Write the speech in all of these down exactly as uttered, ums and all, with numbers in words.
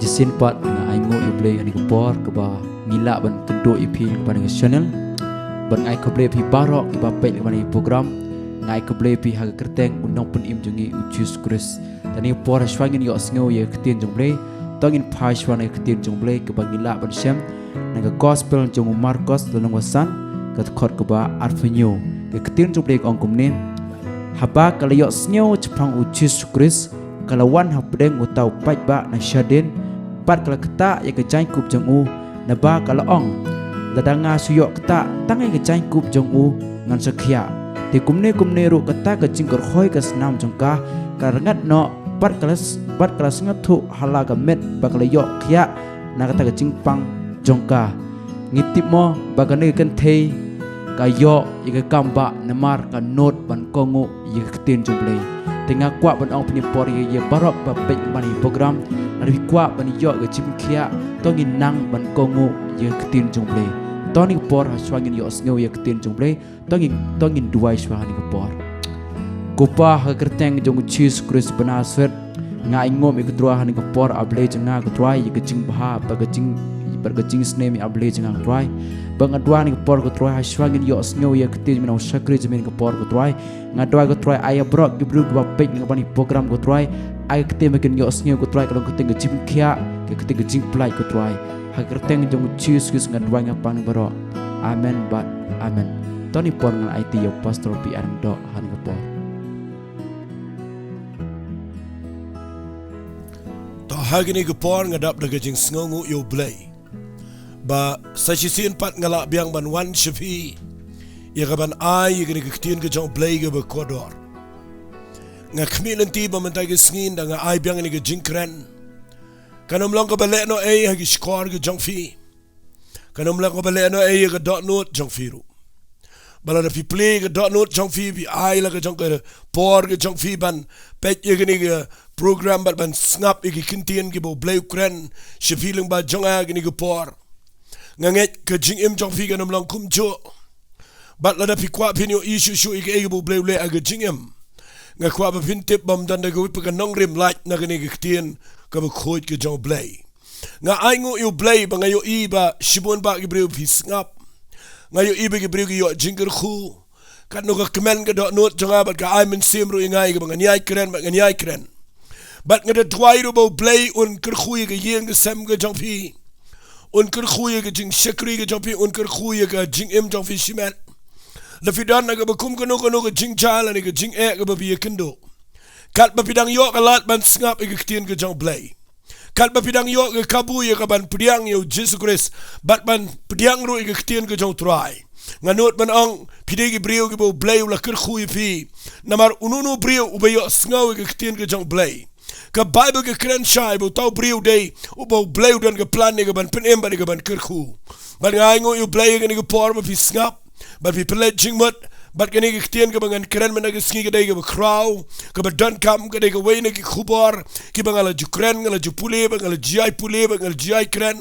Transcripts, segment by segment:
Shisien pat nga ainguh ïa U Blei ha kane ka por kaba ngi lah ban kynduh ïa phi lyngba kane ka channel. Bad nga ai khublei ïa phi baroh kiba peit lyngba kane ka program. Nga ai khublei ïa phi ha ka kyrteng u Nongpynim jong ngi u Jisu Khrist. Te ha kane ka por ha shuwa ngin ïohsngew ïa ka ktien jong U Blei, to ngin phai shuwa na ka ktien jong U Blei kaba ngi lah ban shem na ka Gospel jong u Markos lynnong ba san, ka dkhot kaba arphew hynñiew. Ka ktien jong U Blei ka ong kumne: Haba ka la ïohsngew shaphang u Jisu Khrist, ka la wan hapdeng uta u paidbah na shadien, bad ka la ktah ïa ka jaiñkup jong u, naba ka la ong: Lada nga shu ïoh ktah tang ïa ka jaiñkup jong u, ngan sa khiah. Te kumne kumne ruh kata ka jingkyrhoi ka snam jong ka ka la rngat noh, bad ka la s-, bad ka la sngewthuh ha la ka met ba ka la ïoh khiah na kata ka jingpang jong ka. Ngi tip mo ba kane ka kynthei ka ïoh ïa ka kam ba namar ka nud ban kohnguh ïa ka ktien jong U Blei. Te nga kwah ban ong ha kane ka por ïa, ïa baroh ba peit lyngba kane ka program, lada phi kwah ban ïoh ïa ka jingpynkhiah, to ngin nang ban kohnguh ïa ka ktien jong U Blei. To ha kane ka por ha shuwa ngin ïohsngew ïa ka ktien jong U Blei, to ngin, to ngin duwai shuwa ha kane ka por. Ko Pa, ha ka kyrteng jong u Jisu Khrist ba Nasaret, nga ainguh ïa ka, Trai, ha kane ka por, A Blei jong nga, ko Trai, ïa ka jingbha bad ka jing, bad ka jingsneng, A Blei jong nga, ko Trai. Bad nga duwai ha kane ka por, ko Trai, ha shuwa ngin ïohsngew ïa ka ktien jong me na u shakri jong me ha kane ka por, ko Trai. Nga duwai, ko Trai, ai ïa baroh ki briew kiba peit lyngba kane ka program, ko Trai, ai ka ktien ba kin ïohsngew, ko Trai, ka long ka ktien ka jingpynkhiah, ka ktien ka jingpyllait, ko Trai. Ha ka kyrteng jong u Jisu Khrist nga duwai, nga pan baroh. Amen bad amen. To ha kane ka por ngan aiti ïa u Pastor P R Lyngdoh ha kane ka por. To ha kane ka por nga dap da ka jingsngewnguh ïa U Blei ba sa shisien pat nga lah biang ban wan sha phi ïa kaban ai ïa kane ka ktien ka jong U Blei kaba kordor. Nga khmih lynti ba mynta ka sngi ynda nga ai biang ïa kane ka jingkren, kan ym long kaba lehnohei ha ki shkor ki jong phi. Kan ym long kaba lehnohei ïa ka dohnud jong phi ruh. Ba lada phi plie ïa ka dohnud jong phi, phi ai la ka jong ka por ka jong phi ban peit ïa kane ka program bad ban sngap ïa ki ktien kiba U Blei u kren sha phi lyngba jong nga ha kane ka por, nga ngeit ka jingim jong phi kan ym long kumjuh. Bad lada phi kwah phin ïohi shuh shuh ïa kaei kaba U Blei u leh ha ka jingim, nga kwah ba phin tip ba ym don da kawei pat ka nongrim lait na kane ka ktien kaba khuid ka jong U Blei. Nga ainguh ïa U Blei ba nga ïohi ba shibun bah ki briew phi sngap. Nga ïohi ba ki briew ki ïoh jingkyrkhu. Katno ka kmen ka dohnud jong nga bad ka ai mynsiem ruh ïa nga ïa kaba ngan ïai kren bad ngan ïai kren. Bad nga da duwai ruh ba U Blei un kyrkhu ïa ka ïing ka sem ka jong phi. Un kyrkhu ïa ka jingshakri ka jong phi, un kyrkhu ïa ka jingim jong phi shimet. Lada phi don ha kaba kum kano kano ka jingjia lane ka jingeh kaba phi ïakynduh, katba phi dang ïoh ka lad ban sngap ïa ka ktien ka jong U Blei, katba phi dang ïoh ka kabu ïa kaban pdiang ïa u Jisu Khrist bad ban pdiang ruh ïa ka ktien ka jong U Trai, nga nud ban ong phi dei ki briew kiba U Blei u la kyrkhu ïa phi. Namar uno uno u briew uba ïohsngew ïa ka ktien ka jong U Blei, ka Baibl ka kren shai ba uta u briew u dei uba U Blei u don ka plan ïa kaban pynim bad ïa kaban kyrkhu. Bad nga ainguh ïa U Blei ha kane ka por ba phi sngap bad phi pynleit jingmut. Bad kane ka ktien kaba ngan kren mynta ka sngi ka dei kaba khraw, kaba donkam, ka dei kawei na ki khubor kiba nga la ju kren, nga la ju pule bad nga la ju ïai pule bad nga la ju ïai kren.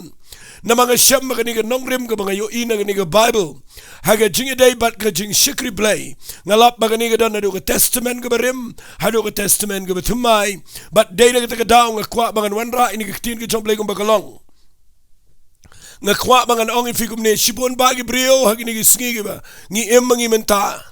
Namar nga shem ba kane ka nongrim kaba nga ïohi na kane ka Baibl ha ka jingïadei bad ka jingshakri Blei, nga lap ba kane ka don haduh ka Testament kaba rim haduh ka Testament kaba thymmai. Bad dei na kata ka daw nga kwah ba ngan wanrah ïa kane ka ktien ka jong U Blei kumba ka long. Nga kwah ba ngan ong ïa phi kumne, shibun bah ki briew ha kine ki sngi kiba ngi im ma ngi mynta,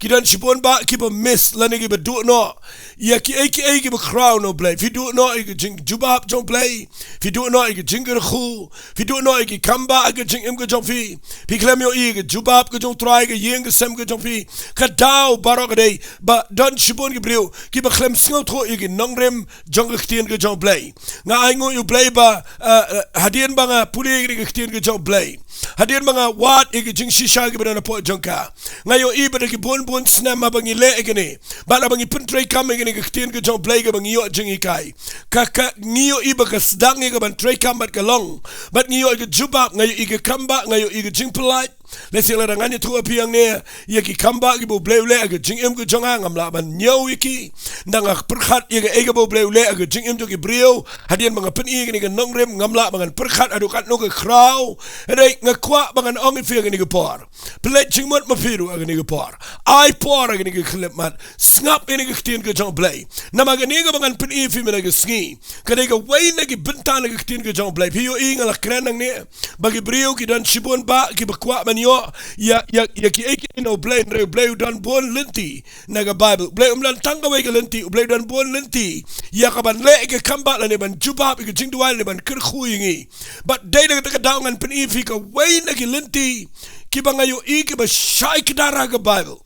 ki don shibun bah kiba miss lane kiba duh noh ïa kiei kiei kiba khraw na U Blei. Phi duh noh ïa ka jingjubab jong U Blei, phi duh noh ïa ka jingkyrkhu, phi duh noh ïa ki kam bah ha ka jingim ka jong phi. Phi khlem ïohi ïa ka jubab ka jong U Trai ha ka ïing ka sem ka jong phi. Ka daw baroh ka dei ba don shibun ki briew kiba khlem sngewthuh ïa ki nongrim jong ka ktien ka jong U Blei. Nga ainguh ïa U Blei ba, eh, eh, hadien ba nga pule ïa ka ktien ka jong U Blei, hadien ba nga wad ïa ka jingshisha kiba don hapoh jong ka, nga ïohi ba da ki bun bun snem haba ngi leh ïa kane bad haba ngi pyntreikam ïa kane ka ktien ka jong U Blei kaba ngi ïoh jinghikai, ka, ka ngi ïohi ba ka sdang ïa kaban treikam bad ka long. Bad ngi ïohi ka jubab, nga ïohi ka kam bah, nga ïohi ka jingpyllait. Lehse lada ngan ïathuh ïa phi hangne ïa ki kambah kiba U Blei u leh ha ka jingim ka jong nga, ngam lah ban ñiew ïa ki. Nda nga pyrkhat ïa kaei kaba U Blei u leh ha ka jingim jong ki briew, hadien ba nga pyni ïa kane ka nongrim, ngam lah ba ngan pyrkhat haduh katno ka khraw. Hynrei nga kwah ba ngan ong ïa phi ha kane ka por, pynleit jingmut ma phi ruh ha kane ka por. Ai por ha kane ka khyllipmat, sngap ïa kane ka ktien ka jong U Blei. Namar kane kaba ngan pyni ïa phi mynta ka sngi, ka dei kawei na ki bynta na ka ktien ka jong U Blei. Phi ïohi, nga la kren hangne ba ki briew ki don shibun bah kiba kwah ban ïoh ïa, ïa, ïa kiei kiei na U Blei, hynrei U Blei u don bun lynti na ka Baibl. U Blei um don tang kawei ka lynti, U Blei u don bun lynti ïa kaban leh ïa ka kambah lane ban jubab ïa ka jingduwai lane ban kyrkhu ïa ngi. Bad dei na kata ka daw ngan pyni ïa phi kawei na ki lynti kiba nga ïohi kiba shai kdar ha ka Baibl.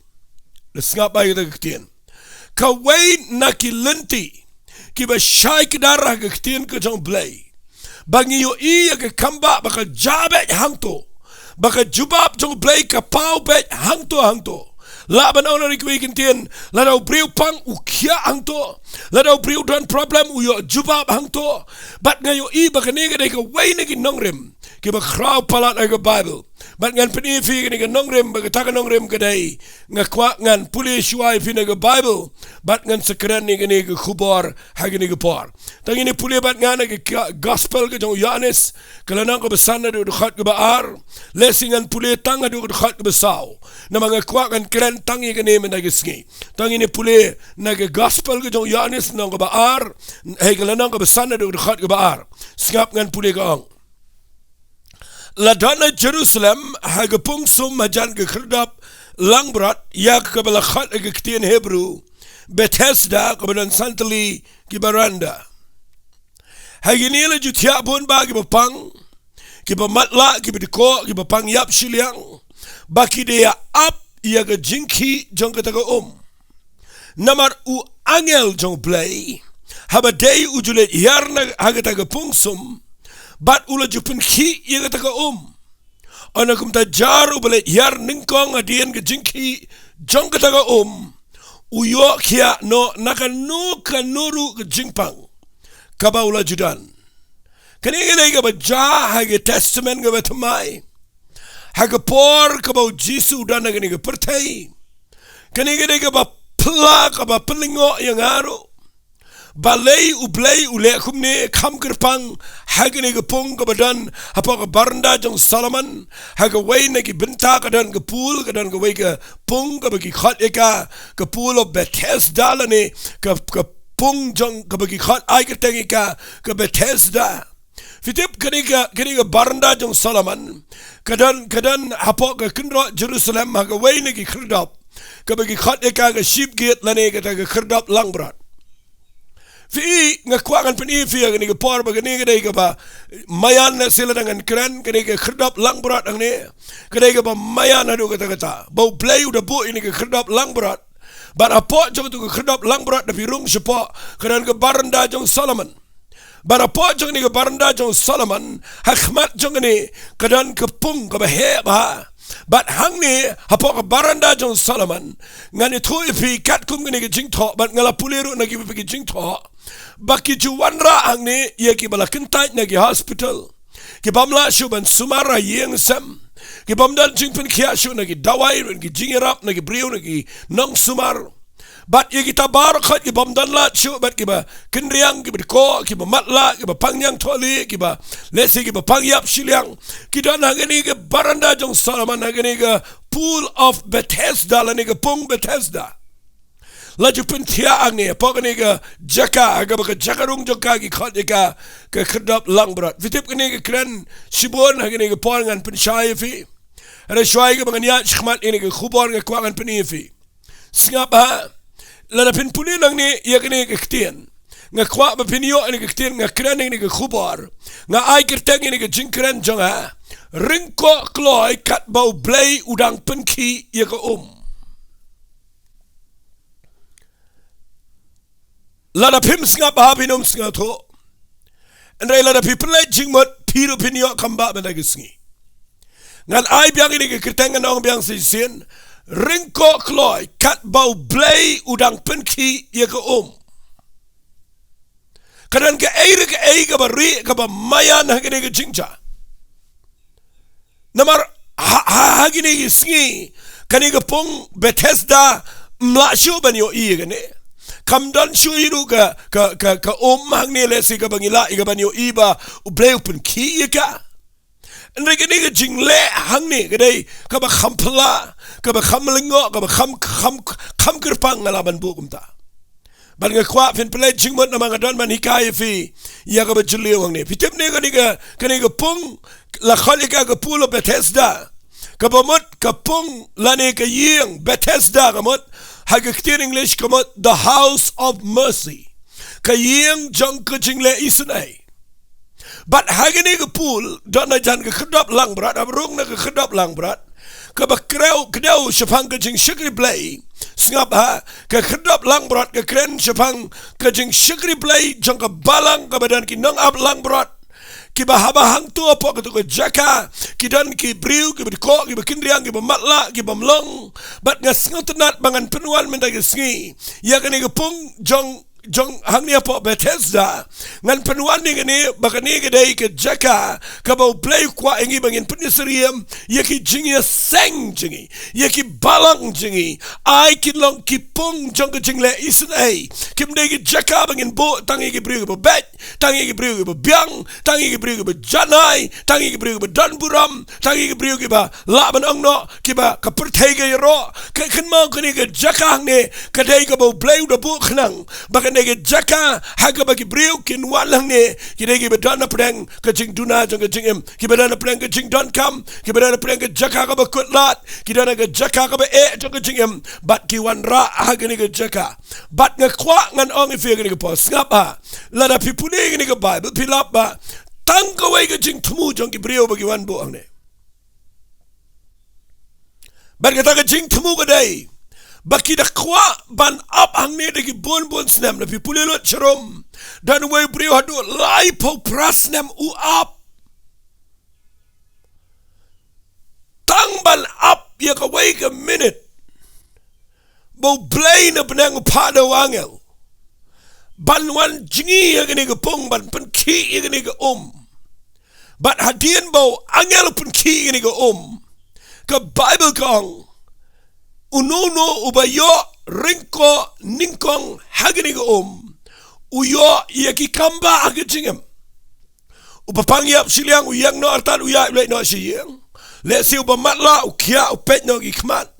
Sngap bha ïa kata ka ktien. Kawei na ki lynti kiba shai kdar ha ka ktien ka jong U Blei, ba ngi ïohi ïa ka kambah ba ka jia beit hangto, ba ka jubab jong U Blei ka paw beit hangto hangto. Lah ban ong na kiwei ki ktien, lada u briew pang u khiah hangto, lada u briew don problem u ïoh jubab hangto. Bad nga ïohi ba kane ka dei kawei na ki nongrim kiba khraw palat ha ka Baibl. Bad ngan pyni ïa phi kane ka nongrim, ba kata ka nongrim ka dei, nga kwah ngan pule shuwa ïa phi na ka Baibl, bad ngan sa kren ïa kane ka khubor ha kane ka por. Tang ngin ïa pule bad nga na ka, ka Gospel ka jong u Ïoannis, ka lynnong kaba san haduh ka dkhot kaba ar. Lehse ngan pule tang haduh ka dkhot kaba saw, namar nga kwah ngan kren tang ïa kane mynta ka sngi. Tang ngin ïa pule na ka Gospel ka jong u Ïoannis, lynnong kaba ar, hei, ka lynnong kaba san haduh ka dkhot kaba ar. Sngap, ngan pule, ka ong: La don ha Jerusalem ha ka pung sum hajan ka khyrdop langbrot, ïa kaba la khot ha ka ktien Hebru Bethesda, kaba don san tylli ki baranda. Ha kine la ju thiah bun bah kiba pang, kiba matlah, kiba dkoh, kiba pang ïap shiliang, ba ki dei ïa ap ïa ka jingkhih jong kata ka um. Namar u angel jong U Blei, haba dei u ju leit hiar na ha kata ka pung sum, bad u la ju pynkhih ïa kata ka um. Hynrei kumta jar uba leit hiar nyngkong hadien ka jingkhih jong kata ka um, u ïoh khiah noh na kano kano ruh ka jingpang kaba u la ju don. Kane ka dei kaba jia ha ka Testament kaba thymmai, ha ka por kaba U Jisu u don ha kane ka pyrthei. Kane ka dei kaba pla, kaba pynlyngngoh ïa nga ruh. Balei U Blei u leh kumne, kham kyrpang, ha kane ka pung kaba don hapoh ka baranda jong Solomon, ha kawei na ki bynta ka don ka pool, ka don kawei ka pung kaba ki khot ïa ka, ka Pool of Bethesda, lane ka, ka pung jong, kaba ki khot ai kyrteng ïa ka, ka Bethesda. Phi tip, kane ka, kane ka baranda jong Solomon, ka don, ka don hapoh ka kynroh Jerusalem, ha kawei na ki khyrdop kaba ki khot ïa ka, ka Sheep Gate, lane kata ka khyrdop langbrot. Phi, nga kwah ngan pyni ïa phi ha kane ka por ba kane ka dei kaba maïan, lehse lada ngan kren, kane ka khyrdop langbrot hangne ka dei kaba maïan haduh katta katta, ba U Blei u da buh ïa kane ka khyrdop langbrot. Bad hapoh jong kata ka khyrdop langbrot, da phi rung shapoh, ka don ka baranda jong Solomon. Bad hapoh jong kane ka baranda jong Solomon, ha khmat jong kane, ka don ka pung kaba heh bha. Bad hangne, hapoh ka baranda jong Solomon, ngan ïathuh ïa phi katkum kane ka jingthoh, bad nga la pule ruh na kiwei pat ki jingthoh, ba ki ju wanrah hangne ïa kiba la kyntait na ki hospital, ki bym lah shuh ban sumar ha ïing sem, ki bym don jingpynkhiah shuh na ki dawai, na ki jingïarap, na ki briew, na ki nongsumar. Bad ïa kita baroh khoit ki bym don lad shuh, bad kiba kynriang, kiba dkoh, kiba matlah, kiba pang ñiangthohlieh, kiba, lehse kiba pang ïap shiliang, ki don ha kane ka baranda jong Solomon, ha kane ka Pool of Bethesda, lane ka pung Bethesda. La ju pynthiah hangne, hapoh kane ka jaka, ha kaba ka jaka rung jong ka ki khot ïa ka, ka khyrdop langbrot. Phi tip, kane ka kren shibun ha kane ka por, ngan pynshai ïa phi. Hynrei shuwa kaba ngan ïaid shakhmat ïa kane ka khubor, nga kwah ngan pyni ïa phi. Sngap bha, lada phin pule nangne ïa kane ka ktien, nga kwah ba phin ïoh ïa kane ka ktien, nga kren ïa kane ka khubor, nga ai kyrteng ïa kane ka jingkren jong nga: Ryngkoh kloi katba U Blei u dang pynkhih ïa ka um. Lada phim sngap bha, phin ym sngewthuh. Hynrei lada phi pynleit jingmut, phi ruh phin ïoh kambah mynta ka sngi. Ngan ai biang ïa kane ka kyrteng, ngan ong biang sa shisien: Ryngkoh kloi katba U Blei u dang pynkhih ïa ka um. Ka don kaei re kaei kaba rieh, kaba maïan ha kane ka jingjia. Namar ha, ha, ha kine ki sngi, kane ka pung Bethesda, ym lah shuh ban ïohi ïa kane. Kam don shuh hi ruh ka, ka, ka, ka um hangne lehse kaba ngi lah ïa kaban ïohi ba U Blei u pynkhih ïa ka. Hynrei kane ka jingleh hangne ka dei kaba kham phylla, kaba kham lyngngoh, kaba kham, kham, kham kyrpang, nga lah ban buh kumta. Bad nga kwah phin pynleit jingmut namar nga don ban hikai ïa phi ïa kaba jylliew hangne. Phi tip ne kane ka, kane ka pung la khot ïa ka ka pool of Bethesda. Kaba mut ka pung lane ka ïing Bethesda ka mut, ha ka ktien English ka mut the house of mercy. Ka ïing jong ka jingleh isynei. Bad ha kane ka pool, don na jan ka khyrdop langbrot, hap rung na ka khyrdop langbrot. Kaba kdew, kdew shaphang ka jingshakri Blei. Sngap ha, ka khyrdop langbrot ka kren shaphang ka jingshakri Blei jong ka balang kaba don ki nongap langbrot. Kiba haba hangto hapoh kato ka jaka, ki don ki briew, kiba dkoh, kiba kynriang, kiba matlah, kiba mlong. Bad nga sngewtynnat ba ngan pynwan mynta ka sngi ïa kane ka pung jong jong hangne hapoh Bethesda, ngan pynwan ïa kane, ba kane ka dei ka jaka kaba U Blei u kwah ïa ngi ba ngin pynïasyriem ïa ki jingïaseng jong ngi, ïa ki balang jong ngi. Ai kin long ki pung jong ka jingleh isynei. Kim dei ki jaka ba ngin buh tang ïa ki briew kiba beit, tang ïa ki briew kiba biang, tang ïa ki briew kiba janai, tang ïa ki briew kiba don burom, tang ïa ki briew kiba lah ban ong noh, kiba ka pyrthei ka ïaroh. Ka kynmaw kane ka jaka hangne ka dei kaba U Blei u da buh khnang ba kane ka jaka ha kaba ki briew kin wan hangne ki dei kiba don na pdeng ka jingduna jong ka jingim, kiba don na pdeng ka jingdonkam, kiba don na pdeng ka jaka kaba kut lad, ki don na ka jaka kaba eh jong ka jingim, bad ki wanrah ha kane ka jaka. Bad nga kwah ngan ong ïa phi kane ka por, sngap ha. Lada phi pule kane ka Bible phi lap ba tang kawei ka jingthmu jong ki briew ba ki wan buh hangne. Bad kata ka jingthmu ka dei ba ki da kwah ban ap hangne da ki bun bun snem. Na phi pule lut sharum, don uwei u briew haduh laiphew phra snem u ap tang ban ap ïa kawei ka minit ba U Blei na bneng u phah da u angel ban wan jngi ïa kane ka pung ban pynkhih ïa kane ka um. Bad hadien ba u angel u pynkhih ïa kane ka um, ka Bible ka ong, uno uno uba ïoh ryngkoh nyngkong ha kane ka um u ïoh ïa ki kambah ha ka jingim. Uba pang ïap shiliang u ïeng noh artat, u ïaid u leit noh sha ïing. Lehse uba matlah u khiah u peit noh ki khmat.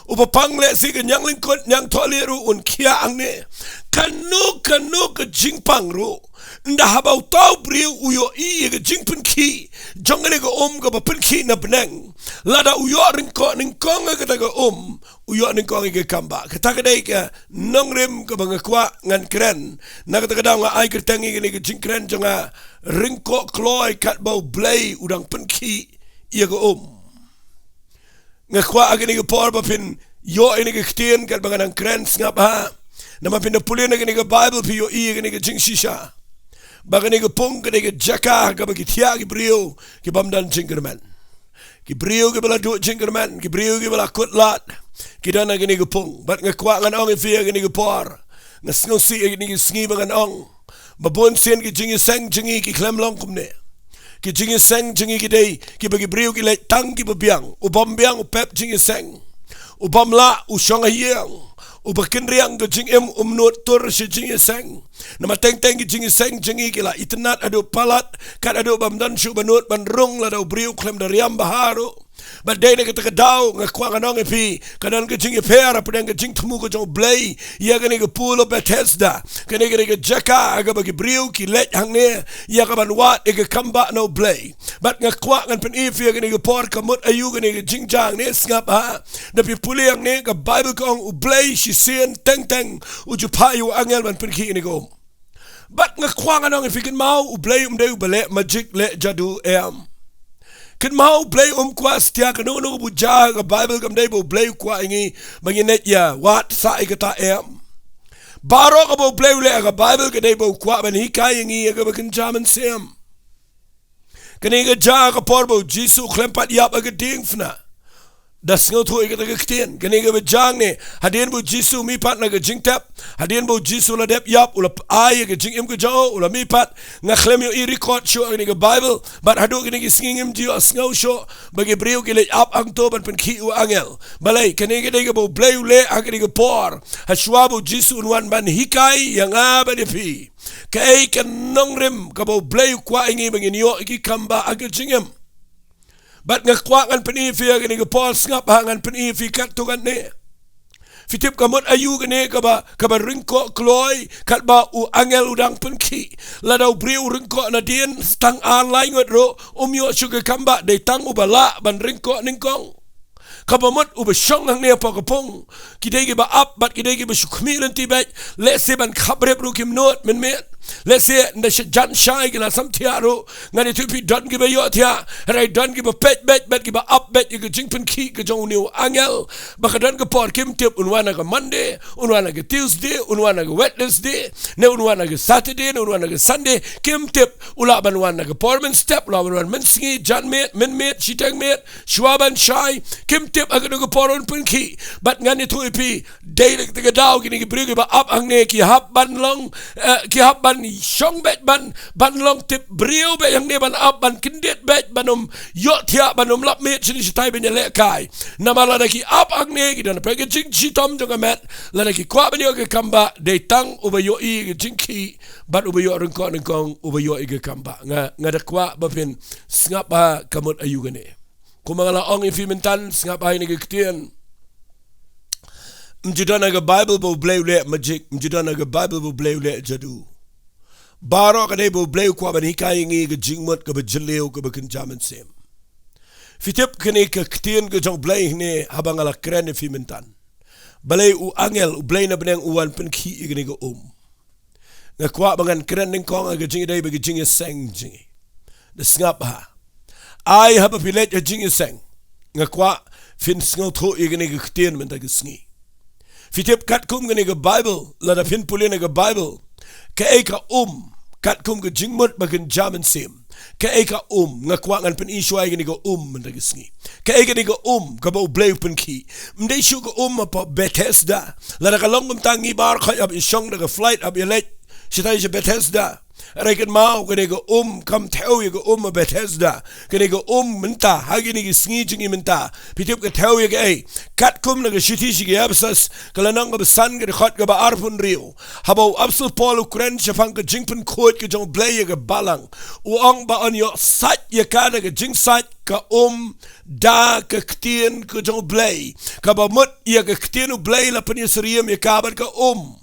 Uba pang lehse ka ñiang lyngkut ñiang thohlieh ruh un khiah hangne. Kano kano ka jingpang ruh, ynda haba uta u briew u ïohi ïa ka jingpynkhih jong kane ka um kaba pynkhih na bneng, lada u ïoh ryngkoh nyngkong ïa kata ka um, u ïoh nyngkong ïa ka kambah. Kata ka dei ka nongrim kaba nga kwah ngan kren. Na kata ka daw nga ai kyrteng ïa kane ka jingkren jong nga, ryngkoh kloi katba U Blei u dang pynkhih ïa ka um. Nga kwah ha kane ka por ba phin ïoh ïa kane ka ktien katba nga dang kren, sngap ha. Namar phin da pule na kane ka Bible phi ïohi ïa kane ka jingshisha ba kane ka pung ka dei ka jaka kaba ki thiah ki briew ki bym don jingkyrmen. Ki briew kiba la duh jingkyrmen, ki briew kiba la kut lad, ki don ha kane ka pung. Bad nga kwah ngan ong ïa phi ha kane ka por, nga sngewsih ha kine ki sngi ba ngan ong ba bun sien ki jingïaseng jong ngi ki khlem long kumne. Ki jingïaseng jong ngi ki dei kiba ki briew ki leit tang kiba biang. U bym biang u pep jingïaseng. U bym lah u shong ha ïing. Uba kynriang ka jingim um nud tur sha jingïaseng. Namar teng teng ki jingïaseng jong ngi ki la itynnad haduh palat, kat haduh bym don shuh ba nud ban rung lada u briew khlem da riam bha ruh. Bad dei na kata ka daw nga kwah ngan ong ïa phi, ka don ka jingïapher hapdeng ka jingthmu ka jong U Blei ïa kane ka pool of Bethesda. Kane ka dei ka jaka ha kaba ki briew ki leit hangne ïa kaban wad ïa ka kambah na U Blei. Bad nga kwah ngan pyni ïa phi ha kane ka por ka mut aïu kane ka jingjia hangne, sngap ha. Da phi pule hangne ka Bible ka ong U Blei shisien teng teng u ju phah ïa u angel ban pynkhih ïa kane ka um. Bad nga kwah ngan ong ïa phi, kynmaw U Blei um dei uba leh magic, leh jadu, em. Kynmaw U Blei um kwah satia kano kano kaba u jia ha ka Bible, kam dei ba U Blei u kwah ïa ngi ba ngin leit ïa wad sah ïa kata, em. Baroh kaba U Blei u leh ha ka Bible ka dei ba u kwah ban hikai ïa ngi ïa kaba kynja mynsiem. Kane ka jia ha ka por ba U Jisu u khlem pat ïap ha ka diengphna. da sngewthuh ïa kata ka ktien. Kane kaba jia hangne, hadien ba u Jisu u mihpat na ka jingtep, hadien ba u Jisu u la dep ïap, u la ai ïa ka jingim ka jong u, u la mihpat, nga khlem ïohi record shuh ha kane ka Baibl, bad haduh kine ki sngi ngim ju ïohsngew shuh ba ki briew ki leit ap hangto ban pynkhih ïa u angel. Balei? Kane ka dei kaba U Blei u leh ha kane ka por, ha shuwa ba u Jisu un wan ban hikai ïa nga bad ïa phi kaei ka nongrim kaba U Blei u kwah ïa ngi ba ngin ïoh ïa ki kambah ha ka jingim. Bad nga kwah ngan pyni ïa phi ha kane ka por, sngap ha ngan pyni ïa phi katto katne. Phi tip ka mut aïu kane kaba, kaba ryngkoh kloi, katba u angel u dang pynkhih. Lada u briew u ryngkoh nadien, tang ar lai ngut ruh, um ïoh shuh ka kambah, dei tang uba lah ban ryngkoh nyngkong. Kaba mut uba shong hangne hapoh ka pung, ki dei kiba ap, bad ki dei kiba shu khmih lynti beit, lehse ban khapbrip ruh kim nud mynmiet. Lehse ynda sha jan shai ki la sam thiah ruh, ngan ïathuh ïa phi don kiba ïoh thiah, hynrei don kiba peit beit, bad kiba ap beit ïa ka jingpynkhih ka jong une u angel. Ba ka don ka por kim tip un wan ha ka Monday, un wan ha ka Tuesday, un wan ha ka Wednesday, ne un wan ha ka Saturday, ne un wan ha ka Sunday, kim tip, u lah ban wan ha ka por mynstep, u lah ban wan mynsngi, janmiet, mynmiet, shiteng miet, shuwa ban shai, kim tip ha kano ka por un pynkhih. Bad ngan ïathuh ïa phi, dei na kata ka daw kine ki briew kiba ap hangne ki hap ban long, eh, ki hap ban shong beit ban, ban long tip briew beit hangne, ban ap ban kyndit beit, ban ym ïoh thiah, ban ym lap miet shane shatai ban ïalehkai. Namar lada ki ap hangne, ki don ha pdeng ka jingshitom jong ka met, lada ki kwah ban ïoh ka kambah, dei tang uba ïohi ka jingkhih, bad uba ïoh ryngkoh nyngkong, uba ïoh ïa ka kambah. Nga, nga da kwah ba phin sngap ha ka mut aïu kane. Kumba nga la ong ïa phi mynta, sngap ha ïa kane ka ktien. Ym ju don ha ka Baibl ba U Blei u leh magic, ym ju don ha ka Baibl ba U Blei u leh jadu. Baroh ka dei ba U Blei u kwah ban hikai ïa ngi ka jingmut kaba jylliew kaba kynja mynsiem. Phi tip kane ka ktien ka jong U Blei hangne haba nga la kren ïa phi mynta. Balei u angel, U Blei na bneng u wan pynkhih ïa kane ka um. Nga kwah ba ngan kren nyngkong ha ka jingïadei bad ka jingïaseng jong ngi. Da sngap ha. Ai haba phi leit ha jingïaseng, nga kwah phin sngewthuh ïa kane ka ktien mynta ka sngi. Phi tip katkum kane ka Baibl, lada phin pule na ka Baibl, kaei ka um, katkum ka jingmut ba kynja mynsiem. Kaei ka um, nga kwah ngan pyni shuwa ïa kane ka um mynta ka sngi. Kaei kane ka um kaba U Blei u pynkhih? Ym dei shuh ka um hapoh Bethesda. Lada ka long kumta ngi baroh khoit hap ïashong da ka flight hap ïaleit shatai sha Bethesda. Hynrei kynmaw, kane ka um kam thew ïa ka um ha Bethesda. Kane ka um mynta, ha kine ki sngi jong ngi mynta, phi tip ka thew ïa kaei? Katkum na ka shithi sha ki Ephesus, ka lynnong kaba san, ka dkhot kaba arphew hynriew. Haba u Apostol Paul u kren shaphang ka jingpynkhuid ka jong U Blei ïa ka balang, u ong ba yn ïoh sait ïa ka da ka jingsait ka um da ka ktien ka jong U Blei. Kaba mut ïa ka ktien U Blei la pynïasyriem ïa ka bad ka um.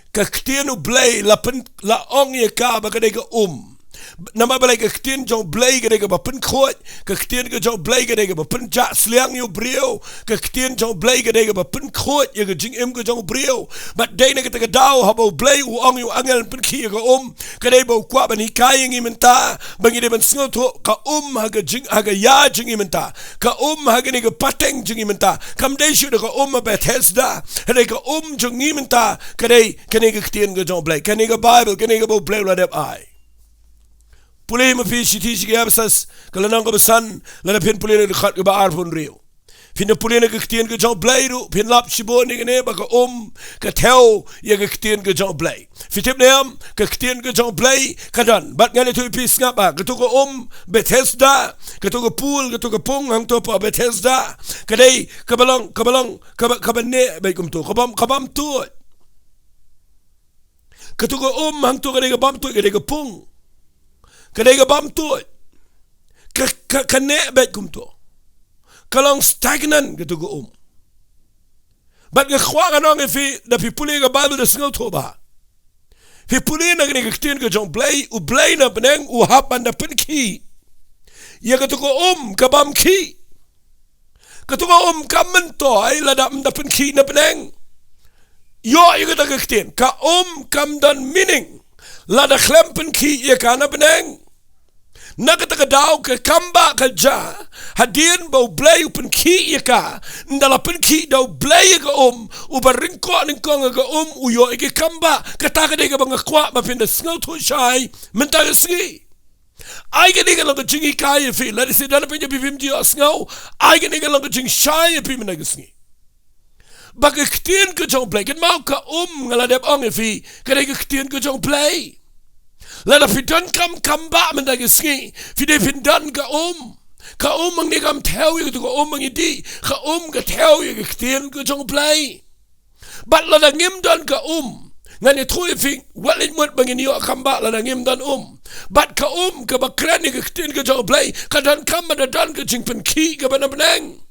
Ka ktien U Blei la pyn, la ong ïa ka ba ka dei ka um. Namar balei? Ka ktien jong U Blei ka dei kaba pynkhuid. Ka ktien ka jong U Blei ka dei kaba pynjah sliang ïa u briew. Ka ktien jong U Blei ka dei kaba pynkhuid ïa ka jingim ka jong u briew. Bad dei na kata ka daw haba U Blei u ong ïa u angel pynkhih ïa ka um, ka dei ba u kwah ban hikai ïa ngi mynta ba ngi dei ban sngewthuh ka um ha ka jing, ha ka ïa jong ngi mynta. Ka um ha kane ka pateng jong ngi mynta kam dei shuh da ka um ha Bethesda. Hynrei ka um jong ngi mynta ka dei kane ka ktien ka jong U Blei, kane ka Baibl, kane kaba U Blei u la dep ai. Pule ma phi shithi sha ki Ephesus, ka lynnong kaba san, lada phin pule na ka dkhot kaba arphew hynriew. Phin da pule na ka ktien ka jong U Blei ruh, phin lap shibun ïa kane ba ka um ka thew ïa ka ktien ka jong U Blei. Phi tip ne em, ka ktien ka jong U Blei ka don. Bad ngan ïathuh ïa phi, sngap ha, kato ka um Bethesda, kato ka pool, kato ka pung hangto hapoh Bethesda, ka dei kaba long, kaba long, kaba, kaba neh beit kumto, ka bym, ka bym tuid. Kato ka um hangto ka dei ka bym tuid, ka dei ka pung. Ka dei ka bym tuid. Ka, ka, ka neh beit kumto. Ka long stagnant kato ka um. Bad nga kwah ngan ong ïa phi, da phi pule ka Baibl da sngewthuh bha. Phi pule na kane ka ktien ka jong U Blei, U Blei na bneng u hap ban da pynkhih ïa kato ka um ka bym khih. Kato ka um kam myntoi lada ym da pynkhih na bneng. Ïoh ïa kata ka ktien, ka um kam don meaning lada khlem pynkhih ïa ka na bneng. Na kata ka daw ka kambah ka jia hadien ba U Blei u pynkhih ïa ka. Ynda la pynkhih da U Blei ïa ka um, uba ryngkoh nyngkong ha ka um u ïoh ïa ka kambah. Kata ka dei kaba nga kwah ba phin da sngewthuh shai mynta ka sngi. Ai kane ka long ka jinghikai ïa phi, lada shisha phi ïa phi phim ju ïohsngew. Ai kane ka long ka jingshai ïa phi mynta ka sngi. Ba ka ktien ka jong U Blei, kynmaw ka um nga la dep ong ïa phi, ka dei ka ktien ka jong U Blei. Lada phi donkam kam ba mynta ka sngi, phi dei phin don ka um. Ka um hangne kam thew ïa katu ka um ba ngi dih, ka um ka thew ïa ka ktien ka jong U Blei. Bad lada ngim don ka um, ngan ïathuh ïa phi, wat leit mut ba ngin ïoh kam ba lada ngim don um. Bad ka um kaba kren ïa ka ktien ka jong U Blei, ka donkam ba da don ka jingpynkhih kaba na bneng.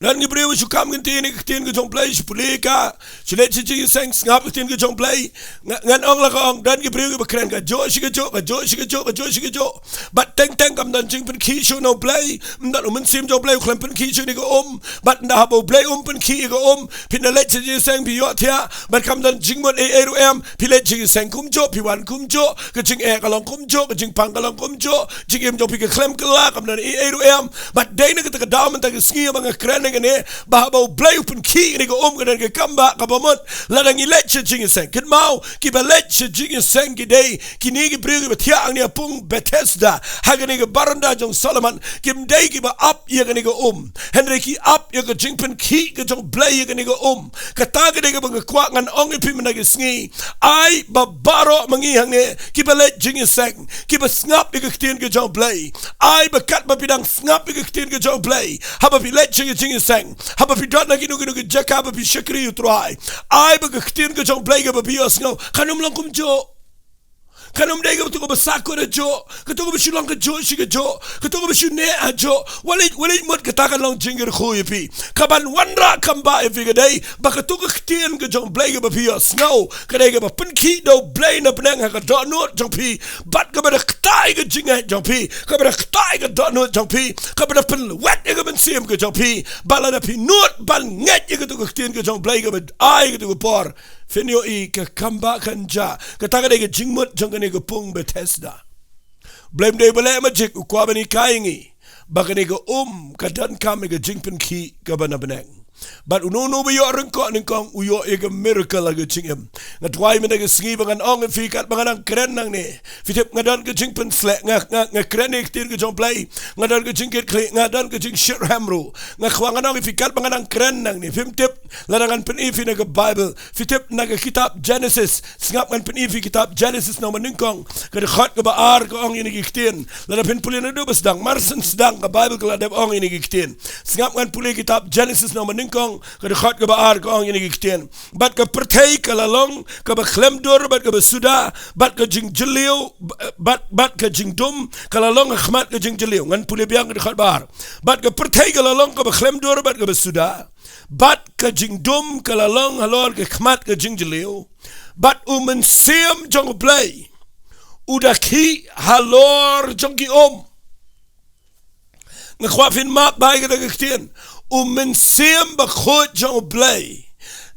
Don ki briew shu kam kynti ïa ka ktien ka jong U Blei, shu pule ka, shu leit sha jingïaseng, sngap ka ktien ka jong U Blei. Nga, ngan ong la ka ong, don ki briew kiba kren ka juh shi ka juh, ka juh shi ka juh, ka juh shi ka juh. Bad teng teng kam don jingpynkhih shuh na U Blei. Ym don U Mynsiem jong U Blei u khlem pynkhih shuh ïa ka um. Bad ynda haba U Blei um pynkhih ïa ka um, phin da leit sha jingïaseng phi ïohthiah. Bad kam don jingmut ei ei ruh em, phi leit jingïaseng kumjuh, phi wan kumjuh, ka jingeh ka long kumjuh, ka jingpang ka long kumjuh, jingim jong phi ka khlem kylla, kam don ei ei ruh em. Bad dei na kata ka daw mynta ka sngi ba nga kren ïa kane, ba haba U Blei u pynkhih ïa ka um ka don ka kam ba kaba mut, lada ngi leit sha jingïaseng. Kynmaw, kiba leit sha jingïaseng ki dei kine ki briew kiba thiah hangne ha pung Bethesda, ha kane ka baranda jong Solomon, kim dei kiba ap ïa kane ka um. Hynrei ki ap ïa ka jingpynkhih ka jong U Blei ïa kane ka um. Kata ka dei kaba nga kwah ngan ong ïa phi mynta ka sngi. Ai ba baroh ma ngi hangne, kiba leit jingïaseng, kiba sngap ïa ka ktien ka jong U Blei. Ai ba katba phi dang sngap ïa ka ktien ka jong U Blei, haba phi leit sha ka jingïaseng, haba phi don ha kino kino ki jaka ba phi shakri ïa U Trai. Ai ba ka ktien ka jong U Blei kaba phi ïohsngew, kan ym long kumjuh. Kan ym dei kaba tu kaba sakut ha juh, katu kaba shu long ka juh shi ka juh, katu kaba shu neh ha juh. Wat leit, wat leit mut kata kan long jingkyrkhu ïa phi. Kaban wanrah kam ba ïa phi ka dei ba katu ka ktien ka jong U Blei kaba phi ïohsngew, ka dei kaba pynkhih da U Blei na bneng ha ka dohnud jong phi. Bad kaba da ktah ïa ka jingngeit jong phi, kaba da ktah ïa ka dohnud jong phi, kaba da pynlwet ïa ka mynsiem ka jong phi. Ba lada phi nud ban ngeit ïa katu ka ktien ka jong U Blei kaba ai katu ka por, phin ïohi ka kam ba kan jia. Kata ka dei ka jingmut jong kane ka pung Bethesda. U Blei ym dei ba leh magic, u kwah ban hikai ïa ngi ba kane ka um ka donkam ïa ka jingpynkhih kaba na bneng. Bad uno uno ba ïoh ryngkoh nyngkong u ïoh ïa ka miracle ha ka jingim. Nga duwai mynta ka sngi ba ngan ong ïa phi katba nga dang kren nangne. Phi tip nga don ka jingpynsleh, nga, nga, nga kren ïa ka ktien ka jong U Blei. Nga don ka jingkitkhlieh, nga don ka jingshitrhem ruh. Nga kwah ngan ong ïa phi katba nga dang kren nangne. Phim tip lada ngan pyni ïa phi na ka Bible. Phi tip na ka kitab Genesis. Sngap ngan pyni ïa phi kitab Genesis nongwan nyngkong, ka dkhot kaba ar, ka ong ïa kine ki ktien. Lada phin pule naduh ba sdang, mar shen sdang ka Bible ka la dep ong ïa kine ki ktien. Sngap ngan pule kitab Genesis nongwan nyngkong, ka dkhot kaba ar, ka ong ïa kine ki ktien. Bad ka pyrthei ka la long kaba khlem dur bad kaba suda, bad ka jingjylliew, bad, bad ka jingdum ka la long ha khmat ka jingjylliew. Ngan pule biang ka dkhot ba ar. Bad ka pyrthei ka la long kaba khlem dur bad kaba suda, bad ka jingdum ka la long halor ka khmat ka jingjylliew. Bad U Mynsiem jong U Blei u da khih halor jong ki um. Nga kwah phin map bha ïa kata ka ktien. U Mynsiem Bakhuid jong U Blei.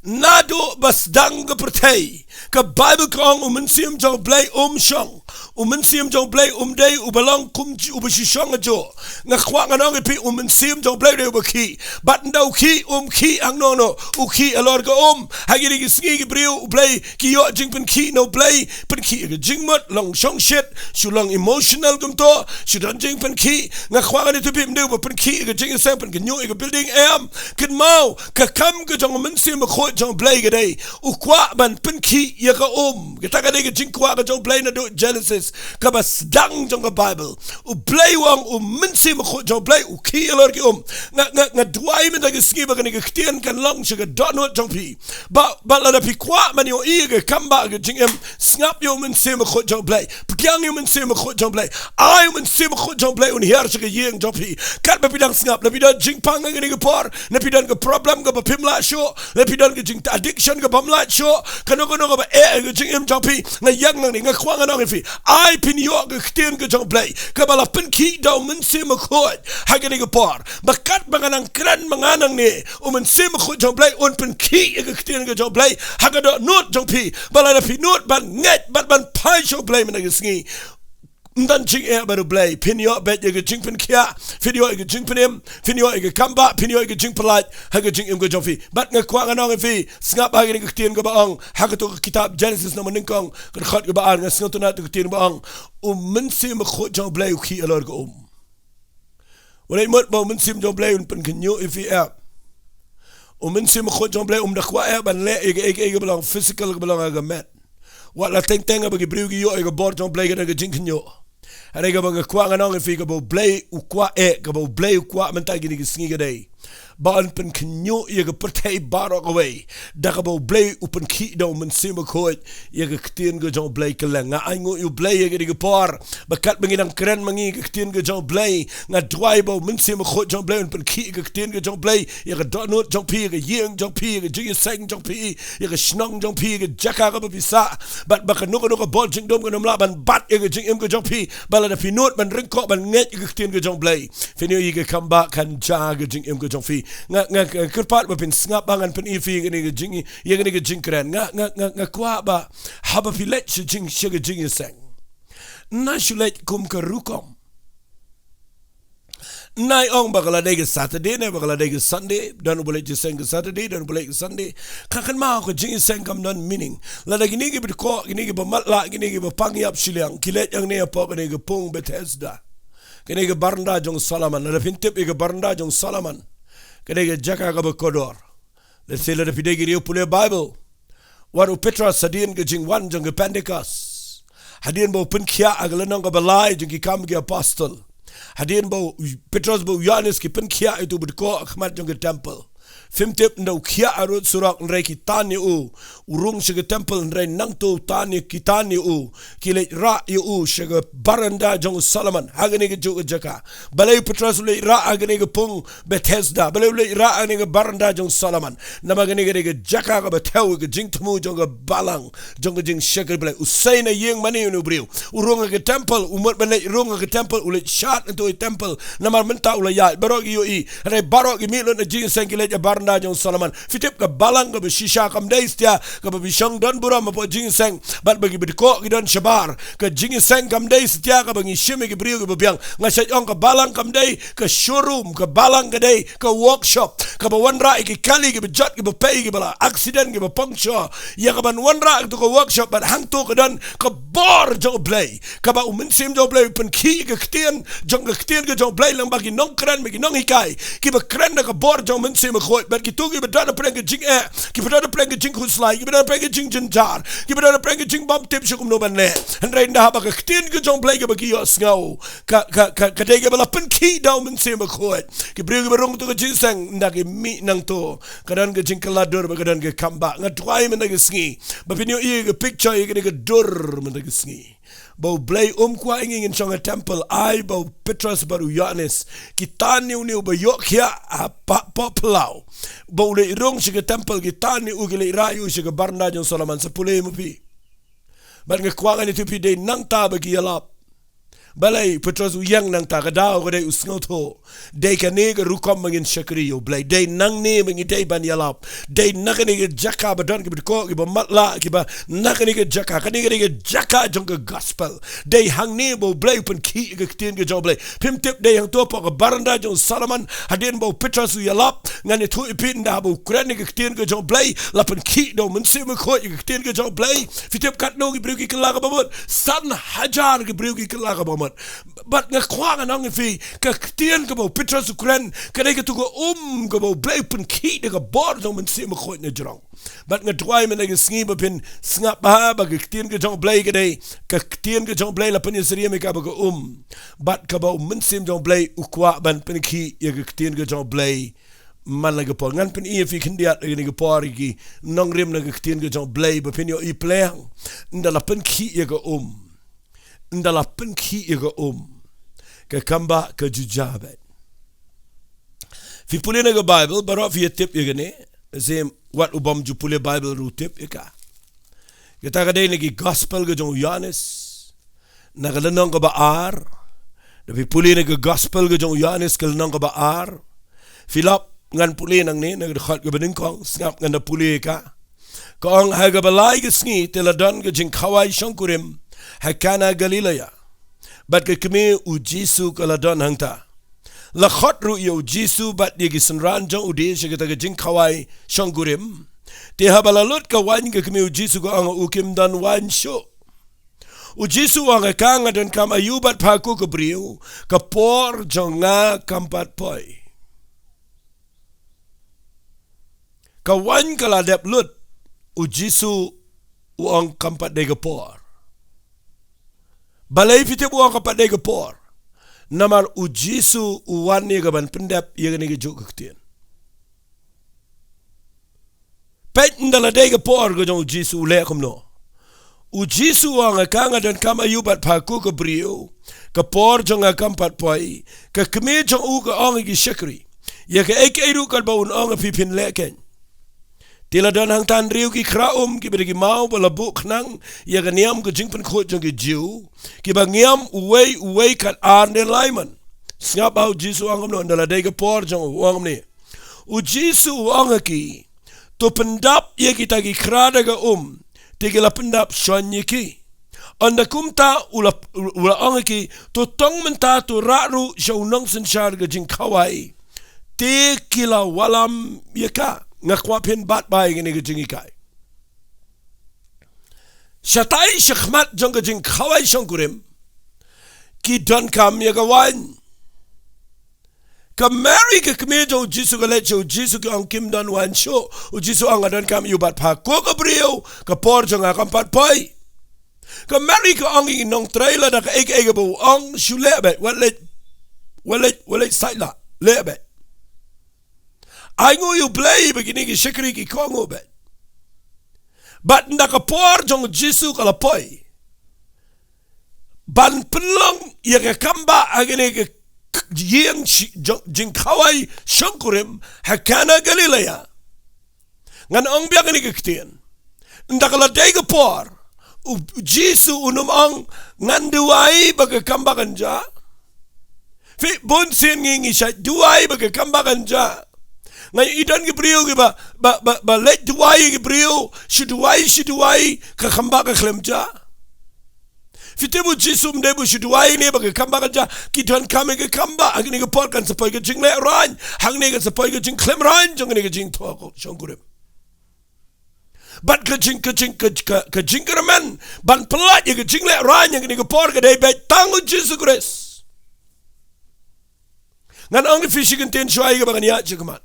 Naduh ba sdang ka pyrthei, ka Bible ka ong U Mynsiem jong U Blei um shong. U Mynsiem jong U Blei um dei uba long kum ju-, uba shu shong ha juh. Nga kwah ngan ong ïa phi, U Mynsiem jong U Blei u dei uba khih. Bad ynda u khih, um khih hangno hangno. U khih halor ka um. Ha kine ki sngi ki briew U Blei ki ïoh jingpynkhih na U Blei, pynkhih ïa ka jingmut, long shongshit, shu long emotional kumto, shu don jingpynkhih. Nga kwah ngan ïathuh ïa phi, ym dei uba pynkhih ïa ka jingïaseng, pynkhih ïa ka building, em. Kynmaw, ka kam ka jong U Mynsiem Bakhuid jong U Blei ka dei, u kwah ban pynkhih ïa ka um. Kata ka dei ka jingkwah ka jong U Blei naduh Genesis, kaba sdang jong ka Bible. U Blei u ong, U Mynsiem Bakhuid jong U Blei u khih halor ki um. Nga, nga, nga duwai mynta ka sngi ba kane ka ktien kan long sha ka dohnud jong phi. Ba, ba lada phi kwah ban ïohi ïa ka kam ba ka jingim, sngap ïa U Mynsiem Bakhuid jong U Blei. Pdiang ïa U Mynsiem Bakhuid jong U Blei. Ai U Mynsiem Bakhuid jong U Blei un hiar sha ka ïing jong phi. Katba phi dang sngap, lada phi don jingpang ha kane ka por, lada phi don ka problem kaba phim lah shuh, lada phi don ka jing addiction kabym lah shuh, kano kano kaba eh ha ka jingim jong phi, nga ïeng nangne, nga kwah ngan ong ïa phi. Ai phin ïoh ka ktien ka jong U Blei kaba la pynkhih da U Mynsiem Bakhuid ha kane ka por. Ba katba nga nang kren ma nga nangne, U Mynsiem Bakhuid jong U Blei un pynkhih ïa ka ktien ka jong U Blei ha ka dohnud jong phi. Ba lada phi nud ban ngeit bad ban phai sha U Blei mynta ka sngi, Ym don jingeh bad U Blei. Phin ïoh beit ïa ka jingpynkhiah, phin ïoh ïa ka jingpynim, phin ïoh ïa ka kambah, phin ïoh ïa ka jingpyllait ha ka jingim ka jong phi. Bad nga kwah ngan ong ïa phi, sngap ha kane ka ktien kaba ong ha kato ka kitab Genesis na mynnyngkong, ka dkhot kaba ar, nga sngewtynnat ïa ka ktien ba ong, U Mynsiem Bakhuid jong U Blei u khih halor ka um. U leit mut ba U Mynsiem jong U Blei un pynkhynñiuh ïa phi eh. U Mynsiem Bakhuid jong U Blei um da kwah eh ban leh ïa kaei kaei kaba long physical, kaba long ha ka met. Wat la teng teng ba ki briew ki ïoh ïa ka bor jong U Blei, ka don ka jingkhynñiuh. Hynrei kaba nga kwah ngan ong ïa phi, kaba U Blei u kwah eh, kaba U Blei u kwah mynta kine ki sngi ka dei ba un pynkhynñiuh ïa ka pyrthei baroh kawei, da kaba U Blei u pynkhih da U Mynsiem Bakhuid ïa ka ktien ka jong U Blei kylleng. Nga ainguh ïa U Blei ïa kane ka por ba katba ngi dang kren ma ngi ïa ka ktien ka jong U Blei, nga duwai ba U Mynsiem Bakhuid jong U Blei un pynkhih ïa ka ktien ka jong U Blei ïa ka dohnud jong phi, ïa ka ïing jong phi, ïa ka jingïaseng jong phi, ïa ka shnong jong phi, ïa ka jaka kaba phi sah. Bad ba kano kano ka bor jingdum kan ym lah ban bat ïa ka jingim ka jong phi. Ba lada phi nud ban ryngkoh ban ngeit ïa ka ktien ka jong U Blei, phin ïoh ïa ka kambah kan jia ha ka jingim ka jong phi. Nga, nga, nga kyrpad ba phin sngap, ba ngan pyni ïa phi ïa kane ka jing, ïa kane ka jingkren. Nga, nga, nga, nga kwah ba haba phi leit sha jing, sha ka jingïaseng, na shu leit kum ka rukom. Nai ong ba ka la dei ka Saturday ne ba ka la dei ka Sunday, don uba leit jingïaseng ka Saturday, don uba leit ka Sunday. Ka kynmaw ka jingïaseng kam don meaning. Lada kine kiba dkoh, kine kiba matlah, kine kiba pang ïap shiliang ki leit hangne hapoh kane ka pung Bethesda, kane ka baranda jong Solomon. Lada phin tip ïa ka baranda jong Solomon, ka dei ka jaka kaba kordor. Let's say lada phi dei ki riew pule Bible, wat u Petros hadien ka jingwan jong ka Pentecost, hadien ba u pynkhiah ha ka lynnong kaba lai jong Ki Kam ki Apostol, hadien ba u Petros bad u Ïoannis ki pynkhiah ïa uto uba dkoh ha khmat jong ka temple. Phim tip, ynda u khiah harud surok, hynrei ki tan ïa u. U rung sha ka temple, hynrei nangto u tan ïa, ki tan ïa u. Ki leit rah ïa u sha ka baranda jong u Solomon ha kane kajuh ka jaka. Balei u Petros u leit rah ha kane ka pung Bethesda? Balei u leit rah ha kane ka baranda jong u Solomon? Namar kane ka dei ka jaka kaba thew ïa ka jingthmu jong ka balang, jong ka jingshakri Blei. U sei na ïing mane une u briew? U rung ha ka temple. U mut ban leit rung ha ka temple, u leit shad na uto i temple. Namar mynta u la ïaid, baroh ki ïohi. Hynrei baroh ki mih lut na jingïaseng, ki leit ha baranda jong u Solomon. Phi tip, ka balang kaba shisha kam dei satia kaba phi shong don burom hapoh jingïaseng bad ba kiba dkoh ki don shabar. Ka jingïaseng kam dei satia kaba ngi shim ïa ki briew kiba biang. Nga shait ong ka balang kam dei ka showroom, ka balang ka dei ka workshop kaba wanrah ïa ki kali kiba jot, kiba pei, kiba la accident, kiba puncture. Ïa kaban wanrah kato ka workshop, bad hangto ka don ka bor jong U Blei, kaba U Mynsiem jong U Blei u pynkhih ïa ka ktien, jong ka ktien ka jong U Blei lyngba ki nongkren bad ki nonghikai kiba kren da ka bor jong U Mynsiem Bakhuid. Bad kito kiba don hapdeng ka jingeh, kiba don hapdeng ka jingkhuslai, kiba don hapdeng ka jingjynjar, kiba don hapdeng ka jingbymtip sha kumno ban leh. Hynrei ynda haba ka ktien ka jong U Blei kaba ki ïohsngew, ka, ka, ka, ka dei kaba la pynkhih da U Mynsiem Bakhuid, ki briew kiba rung to ka jingïaseng, ynda ki mih nangto, ka don ka jingkylla dur bad ka don ka kambah. Nga duwai mynta ka sngi ba phin ïohi ïa ka picture, ïa kane ka dur mynta ka sngi, ba U Blei um kwah ïa ngi ngin shong ha temple. Ai ba u Petros bad u Ïoannis ki tan ïa une uba ïohkhiah hapoh phyllaw, ba u leit rung sha ka temple, ki tan ïa u, ki leit rah ïa u sha ka baranda jong u Solomon. Sa pule ma phi. Bad nga kwah ngan ïathuh ïa phi, dei nangta ba ki ïalap. Balei u Petros u ïeng nangta? Ka daw ka dei u sngewthuh, dei kane ka rukom ba ngin shakri ïa U Blei. Dei nangne ba ngi dei ban ïalap. Dei na kane ka jaka ba don kiba dkoh, kiba matlah, kiba, na kane ka jaka, kane ka dei ka jaka jong ka gospel. Dei hangne ba U Blei u pynkhih ïa ka ktien ka jong U Blei. Phim tip, dei hangto hapoh ka baranda jong u Solomon, hadien ba u Petros u ïalap. Ngan ïathuh ïa phi, ynda haba u kren ïa ka ktien ka jong U Blei, la pynkhih da U Mynsiem Bakhuid ïa ka ktien ka jong U Blei. Phi tip katno ki briew ki kylla ka bamut? San hajar ki briew ki kylla ka bamut. Bad nga kwah ngan ong ïa phi, ka ktien kaba u Petros u kren, ka dei kato ka um kaba U Blei u pynkhih da ka bor jong U Mynsiem Bakhuid na jrong. Bad nga duwai mynta ka sngi ba phin sngap bha ba ka ktien ka jong U Blei ka dei ka ktien ka jong U Blei, la pynïasyriem ïa ka ba ka um. Bad kaba U Mynsiem jong U Blei u kwah ban pynkhih ïa ka ktien ka jong U Blei man la ka por. Ngan pyni ïa phi khyndiat ha kane ka por ïa ki nongrim na ka ktien ka jong U Blei ba phin ïohi pleng. Ynda la pynkhih ïa ka um, ynda la pynkhih ïa ka um, ka kambah ka ju jia beit. Phi pule na ka Baibl, baroh phi ïa tip ïa kane. Shisha wat u bym ju pule Baibl ruh u tip ïa ka. Kata ka dei na ki gospel ka jong u Ïoannis, na ka lynnong kaba ar. Da phi pule na ka gospel ka jong u Ïoannis, ka lynnong kaba ar, phi lap, ngan pule nangne na ka dkhot kaba nyngkong, sngap, ngan da pule ïa ka. Ka ong, ha kaba lai ka sngi te la don ka jingkhawai shongkurim ha Kana Galilea. Bad ka kmie u Jisu ka la don hangta. La khot ruh ïa u Jisu bad ïa ki synran jong u die sha kata ka jingkhawai shongkurim. Te haba la lut ka waiñ, ka kmie u Jisu ka ong ha u, kim don waiñ shuh. U Jisu u ong ha ka, nga donkam aïu bad pha ko ka briew, ka por jong nga kam pat poi. Ka waiñ ka la dep lut, u Jisu u ong kam pat dei ka por. Balei phi tip u ong kam pat dei ka por? Namar u Jisu u wan ïa ka ban pyndep ïa kane kajuh ka ktien. Peit, ynda la dei ka por ka jong u Jisu u leh kumno? U Jisu u ong ha ka, nga donkam aïu bad pha ko ka briew, ka por jong nga kam pat poi. Ka kmie jong u ka ong ha ki shakri, ïa kaei kaei ruh katba un ong ha phi phin leh keiñ. Te la don hangta hynriew ki khra um kiba dei ki maw ba la buh khnang ïa ka niam ka jingpynkhuid jong ki Jiw, kiba ngiam uwei uwei kat ar ne lai man. Sngap ba u Jisu u ong kumno, ynda la dei ka por jong u, u ong kumne. U Jisu u ong ha ki, to pyndap ïa kita ki khra da ka um. Te ki la pyndap shon ïa ki. Ynda kumta u la, u la ong ha ki, to tong mynta, to rah ruh sha u nongsynshar ka jingkhawai. Te ki la wallam ïa ka. Nga kwah phin bat bai ïa kane ka jinghikai. Shatai shakhmat jong ka jingkhawai shongkurim, ki donkam ïa ka waiñ. Ka Mary ka kmie jong u Jisu ka leit sha u Jisu, ka ong, kim don waiñ shuh. U Jisu u ong, nga donkam aïu bad pha ko ka briew, ka por jong nga kam pat poi. Ka Mary ka ong ïa ki nongtrei, lada kaei kaei kaba u ong, shu leh beit, wat leit, wat leit, wat leit sait la, leh beit. Ai nguh ïa u Blei ba kine ki shakri ki kohnguh beit. Bad ynda ka por jong u Jisu ka la poi ban pynlong ïa ka kambah ha kane ka ïing shi-, jong-, jingkhawai shongkurim ha Kana Galilea. Ngan ong biang kane ka ktien. Ynda ka la dei ka por, u Jisu un ym ong, ngan duwai ba ka kambah kan jah. Phi, bun sien ngi ngi shait duwai ba ka kambah kan jah. Nga ïohi don ki briew kiba, ba, ba, ba leit duwai ïa ki briew, shu duwai, shu duwai, ka kambah ka khlem jah. Phi tip u Jisu ym dei ba u shu duwai ne ba ka kambah kan jah, ki donkam ïa ka kambah, hangne ka por kan sa poi ka jinglehrain, hangne kan sa poi ka jingkhlem rain jong kane ka jingthoh shongkurim. Bad ka jing, ka jing, ka, ka, ka jingkyrmen ban pyllait ïa ka jinglehrain ïa kane ka por ka dei beit tang u Jisu Khrist. Ngan ong ïa phi shi kyntien shuwa ïa kaba ngan ïaid shakhmat.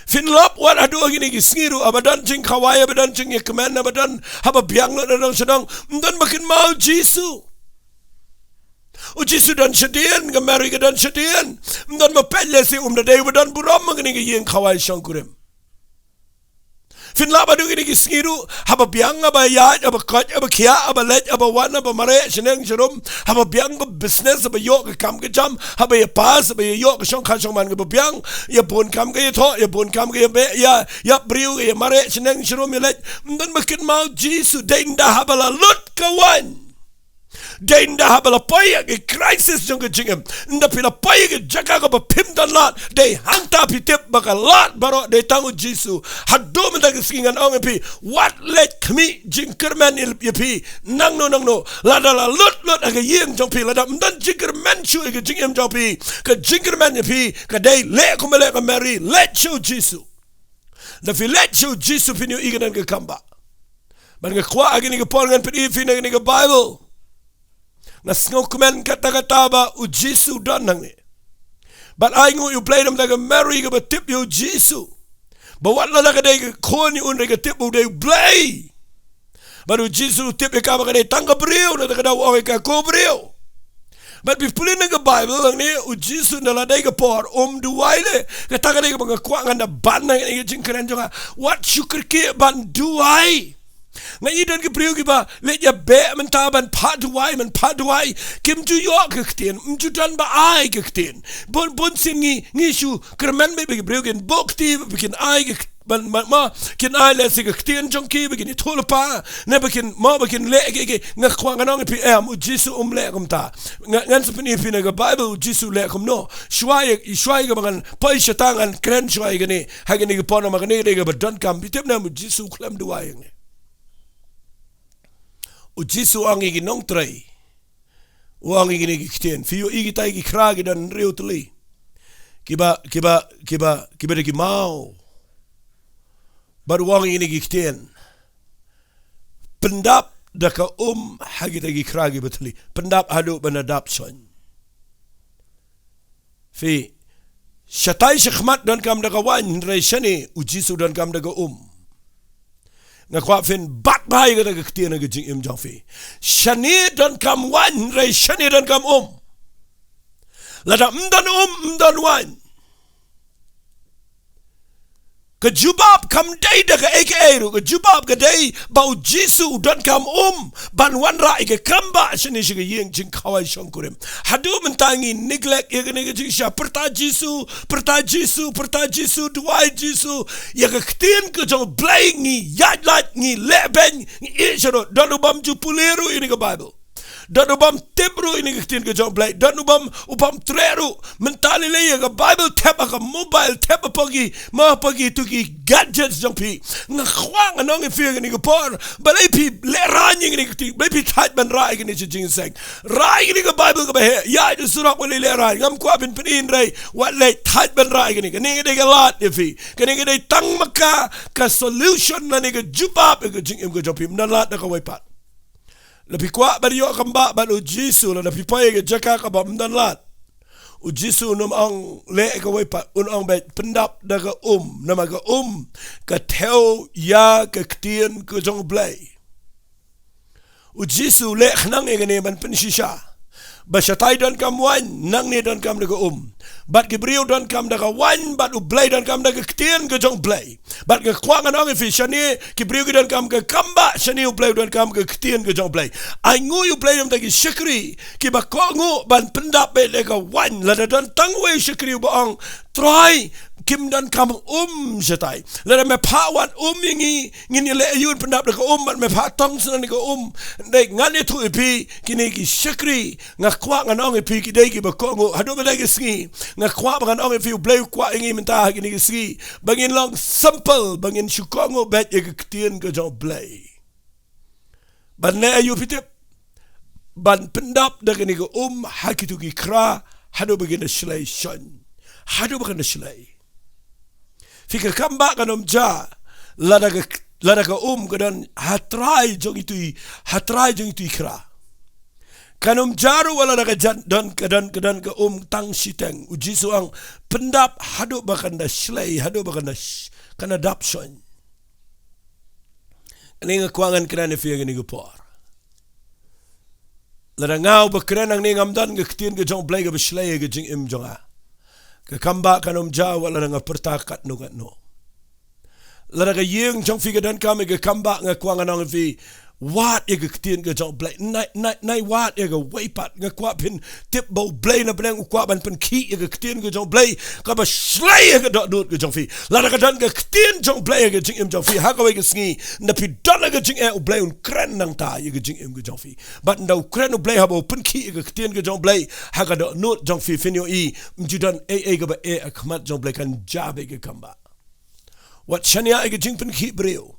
Phin lap wat haduh kine ki sngi ruh, haba don jingkhawai, haba don jingïakmen, haba don, haba biang lut na dong sha dong, ym don ba kynmaw u Jisu. U Jisu don shadien, ka Mary ka don shadien. Ym don ba peit lehse um da dei ba don burom ha kane ka ïing khawai shongkurim. Phin lap haduh kine ki sngi ruh, haba biang, haba ïaid, haba koit, haba khiah, haba leit, haba wan, haba mareh shaneng sharum, haba biang ka business, haba ïoh ka kam ka jam, haba ïa pass, haba ïa ïoh ka shongkha shongman kaba biang, ïa bun kam ka ïathoh, ïa bun kam ka ïabeh, ïa, ïa briew, ïa mareh shaneng sharum, ïa leit. Ym don ba kynmaw u Jisu, dei ynda haba la lut ka waiñ. Dei ynda haba la poi ïa ka crisis jong ka jingim. Ynda phi la poi ïa ka jaka kaba phim don lad, dei hangta phi tip ba ka lad baroh dei tang u Jisu. Haduh mynta ka sngi ngan ong ïa phi, wat leit khmih jingkyrmen ïa phi. Nangno nangno, lada la lut lut ha ka ïing jong phi, lada ym don jingkyrmen shuh ïa ka jingim jong phi, ka jingkyrmen ïa phi ka dei leh kumba leh ka Mary, leit sha u Jisu. Da phi leit sha u Jisu phin ïohi ka don ka kambah. Bad nga kwah ha kane ka por ngan pyni ïa phi na kane ka Baibl. Nga sngewkmen katta katta ba u Jisu u don hangne. Bad ai nguh ïa u Blei namar ka Mary kaba tip ïa u Jisu. Ba wat lada ka dei ka khun ïa u hynrei ka tip ba u dei u Blei. Bad u Jisu u tip ïa ka ba ka dei tang ka briew, nangta ka daw ong ïa ka ko briew. Bad phi pule na ka Baibl hangne, u Jisu ynda la dei ka por um duwai leh. Kata ka dei kaba nga kwah ngan da ban na ka jingkren jong nga. Wat shu kyrkieh ban duwai. Nga i don ki briew kiba leit ïabeh mynta ban phah duwai, ban phah duwai. Kim ju ïoh ka ktien, ym ju don ba ai ka ktien. Bun bun sien ngi, ngi shu kyrmen beit ba ki briew kin buh kti ba kin ai ka ktien. Ban, ma, ma, kin ai lehse ka ktien jong ki, ba kin ïathuhlypa, ne ba kin, ma, ba kin leh kiei kiei, nga kwah ngan ong ïa phi em, u Jisu um leh kumta. Nga, ngan sa pyni ïa phi na ka Baibl, u Jisu u leh kumno. Shuwa ïa, shuwa ïa kaba ngan poi shata ngan kren shuwa ïa kane, ha kane ka por namar kane ka dei kaba donkam, phi tip ne em u Jisu u khlem duwai ïa kane. U Jisu u ong ïa ki nongtrei. U ong ïa kine ki ktien. Phi ïohi kita ki khra ki don hynriew tylli. Kiba, kiba, kiba, kiba da ki maw. Bad u ong ïa kine ki ktien. Pyndap da ka um ha kita ki khra kiba tylli. Pyndap haduh ban da dap shon. Phi, shatai shakhmat donkam da ka waiñ, hynrei shane, u Jisu donkam da ka um. Nga kwah phin bat bha ïa kata ka ktien ha ka jingim jong phi. Shane donkam waiñ, hynrei shane donkam um. Lada ym don um, ym don waiñ. Ka jubab kam dei da kaei kaei ruh, ka jubab ka dei ba u Jisu u donkam um ban wanrah ïa ka kambah shane sha ka ïing jingkhawai shongkurim. Haduh mynta ngi neglect ïa kane ka jingshisha, pyrta Jisu, pyrta Jisu, pyrta Jisu, duwai Jisu. Ïa ka ktien ka jong U Blei ngi ïaid lait, ngi leh beiñ, ngi ïeh shaduh. Don u bym ju pule ruh ïa kane ka Baibl. Don u bym tip ruh ïa kane ka ktien ka jong U Blei. Don u bym, u bym treh ruh. Mynta lei lei ïa ka Baibl thep ha ka mobile, thep hapoh ki, ma hapoh kitu ki gadgets jong phi. Nga kwah ngan ong ïa phi ha kane ka por, balei phi lehraiñ ïa kane ka ktien, balei phi thait ban rah ïa kane sha jingseng. Rah ïa kane ka Baibl kaba heh, ïaid ha surok, balei lehraiñ. Ngam kwah phin pyni hynrei wat leh, thait ban rah ïa kane. Kane ka dei ka lad ïa phi. Kane ka dei tang ma ka, ka solution lane ka jubab ïa ka jingim ka jong phi. Ym don lad da kawei pat. Lada phi kwah ban ïoh kambah bad u Jisu, lada phi poi ha ka jaka kaba ym don lad, u Jisu un ym ong leh kawei pat, un ong beit pyndap da ka um, namar ka um ka thew ïa ka ktien ka jong U Blei. U Jisu u leh khnang ïa kane ban pynshisha. Ba shatai donkam waiñ, nangne donkam da ka um. Bad ki briew donkam da ka waiñ, bad U Blei donkam da ka ktien ka jong U Blei. Bad nga kwah ngan ong ïa phi shane, ki briew ki donkam ka kambah, shane U Blei u donkam ka ktien ka jong U Blei. Ai nguh ïa U Blei namar ki shakri kiba kohnguh ban pyndap beit da ka waiñ. Lada don tang uwei u shakri uba ong, Trai, kim donkam um shatai. Lada me phah wad um ïa ngi, ngin ïa leh aïu ban pyndap da ka um, bad me phah tong shen da ka um. Dei ngan ïathuh ïa phi, kine ki shakri, nga kwah ngan ong ïa phi, ki dei kiba kohnguh. Haduh mynta ka sngi, nga kwah ba ngan ong ïa phi, U Blei u kwah ïa ngi mynta ha kine ki sngi ba ngin long simple, ba ngin shu kohnguh beit ïa ka ktien ka jong U Blei. Ban leh aïu phi tip? Ban pyndap da kane ka um ha kitu ki khra, haduh ba kin da shlei shon. Haduh ba kin da shlei. Phi, ka kambah kan ym jia lada ka, lada ka um ka don ha trai jong itu i, ha trai jong itu i khra. Kan ym jia ruh wat lada ka jan, don, ka don, ka don ka um tang shiteng. U Jisu u ong pyndap haduh ba kan da shlei, haduh ba kan da sh-, kan da dap shon. Kane nga kwah ngan kren ïa phi ha kane ka por. Lada nga uba kren hangne, ngam don ka ktien ka jong U Blei kaba shlei ha ka jingim jong nga, ka kambah kan ym jia wat lada nga pyrta katno katno. Lada ka ïing jong phi ka donkam ïa ka kambah, nga kwah ngan ong ïa phi, wad ïa ka ktien ka jong U Blei. Nai, nai, nai wad ïa kawei pat. Nga kwah phin tip ba U Blei na bneng u kwah ban pynkhih ïa ka ktien ka jong U Blei kaba shlei ha ka dohnud ka jong phi. Lada ka don ka ktien jong U Blei ha ka jingim jong phi, ha kawei ka sngi, ynda phi don ha ka jingeh, U Blei un kren nangta ïa ka jingim ka jong phi. Bad ynda u kren U Blei haba u pynkhih ïa ka ktien ka jong U Blei ha ka dohnud jong phi, phin ïohi, ym ju don ei ei kaba eh ha khmat jong U Blei, kan jia beit ka kambah. Wat shaniah ïa ka jingpynkhih briew.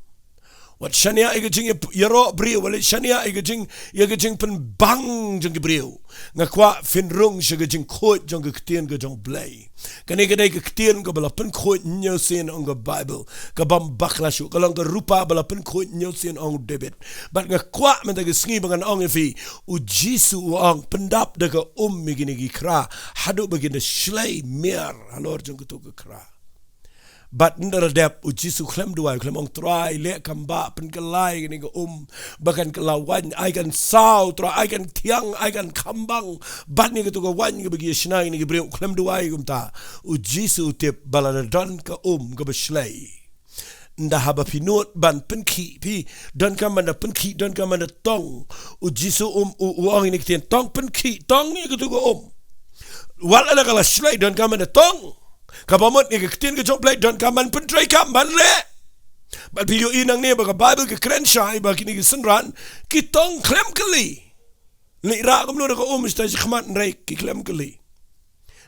Wat shaniah ïa ka jingïaroh briew, wat shaniah ïa ka jing, ïa ka jingpynbang jong ki briew. Nga kwah phin rung sha ka jingkhuid jong ka ktien ka jong U Blei. Kane ka dei ka ktien kaba la pynkhuid hynñiew sien, ong ka Baibl, ka bym bakla shuh, ka long ka rupa ba la pynkhuid hynñiew sien, ong u David. Bad nga kwah mynta ka sngi ba ngan ong ïa phi, u Jisu u ong pyndap da ka um ïa kine ki khra, haduh ba kin da shlei miar halor jong katu ka khra. Bad ynda la dep, u Jisu khlem duwai, u khlem ong, Trai, leh kambah, pynkylla ïa kane ka um ba kan kylla waiñ, ai kan saw, Trai, ai kan thiang, ai kan khambang ban ïa katu ka waiñ kaba ki ïa shna ïa kine ki briew. U khlem duwai kumta. U Jisu u tip ba lada don ka um kaba shlei, ynda haba phi nud ban pynkhih, phi donkam ban da pynkhih, donkam ban da tong. U Jisu um, u, u ong ïa kine ki ktien, tong, pynkhih, tong ïa katu ka um. Wat lada ka la shlei, donkam ban da tong. Kaba mut ïa ka ktien ka jong U Blei donkam ban pyntreikam, ban leh. Bad phi ïohi nangne ba ka Baibl ka kren shai ba kine ki synran ki tong khlem kylli. Leit rah kumno da ka um shatai shakhmat, hynrei ki khlem kylli.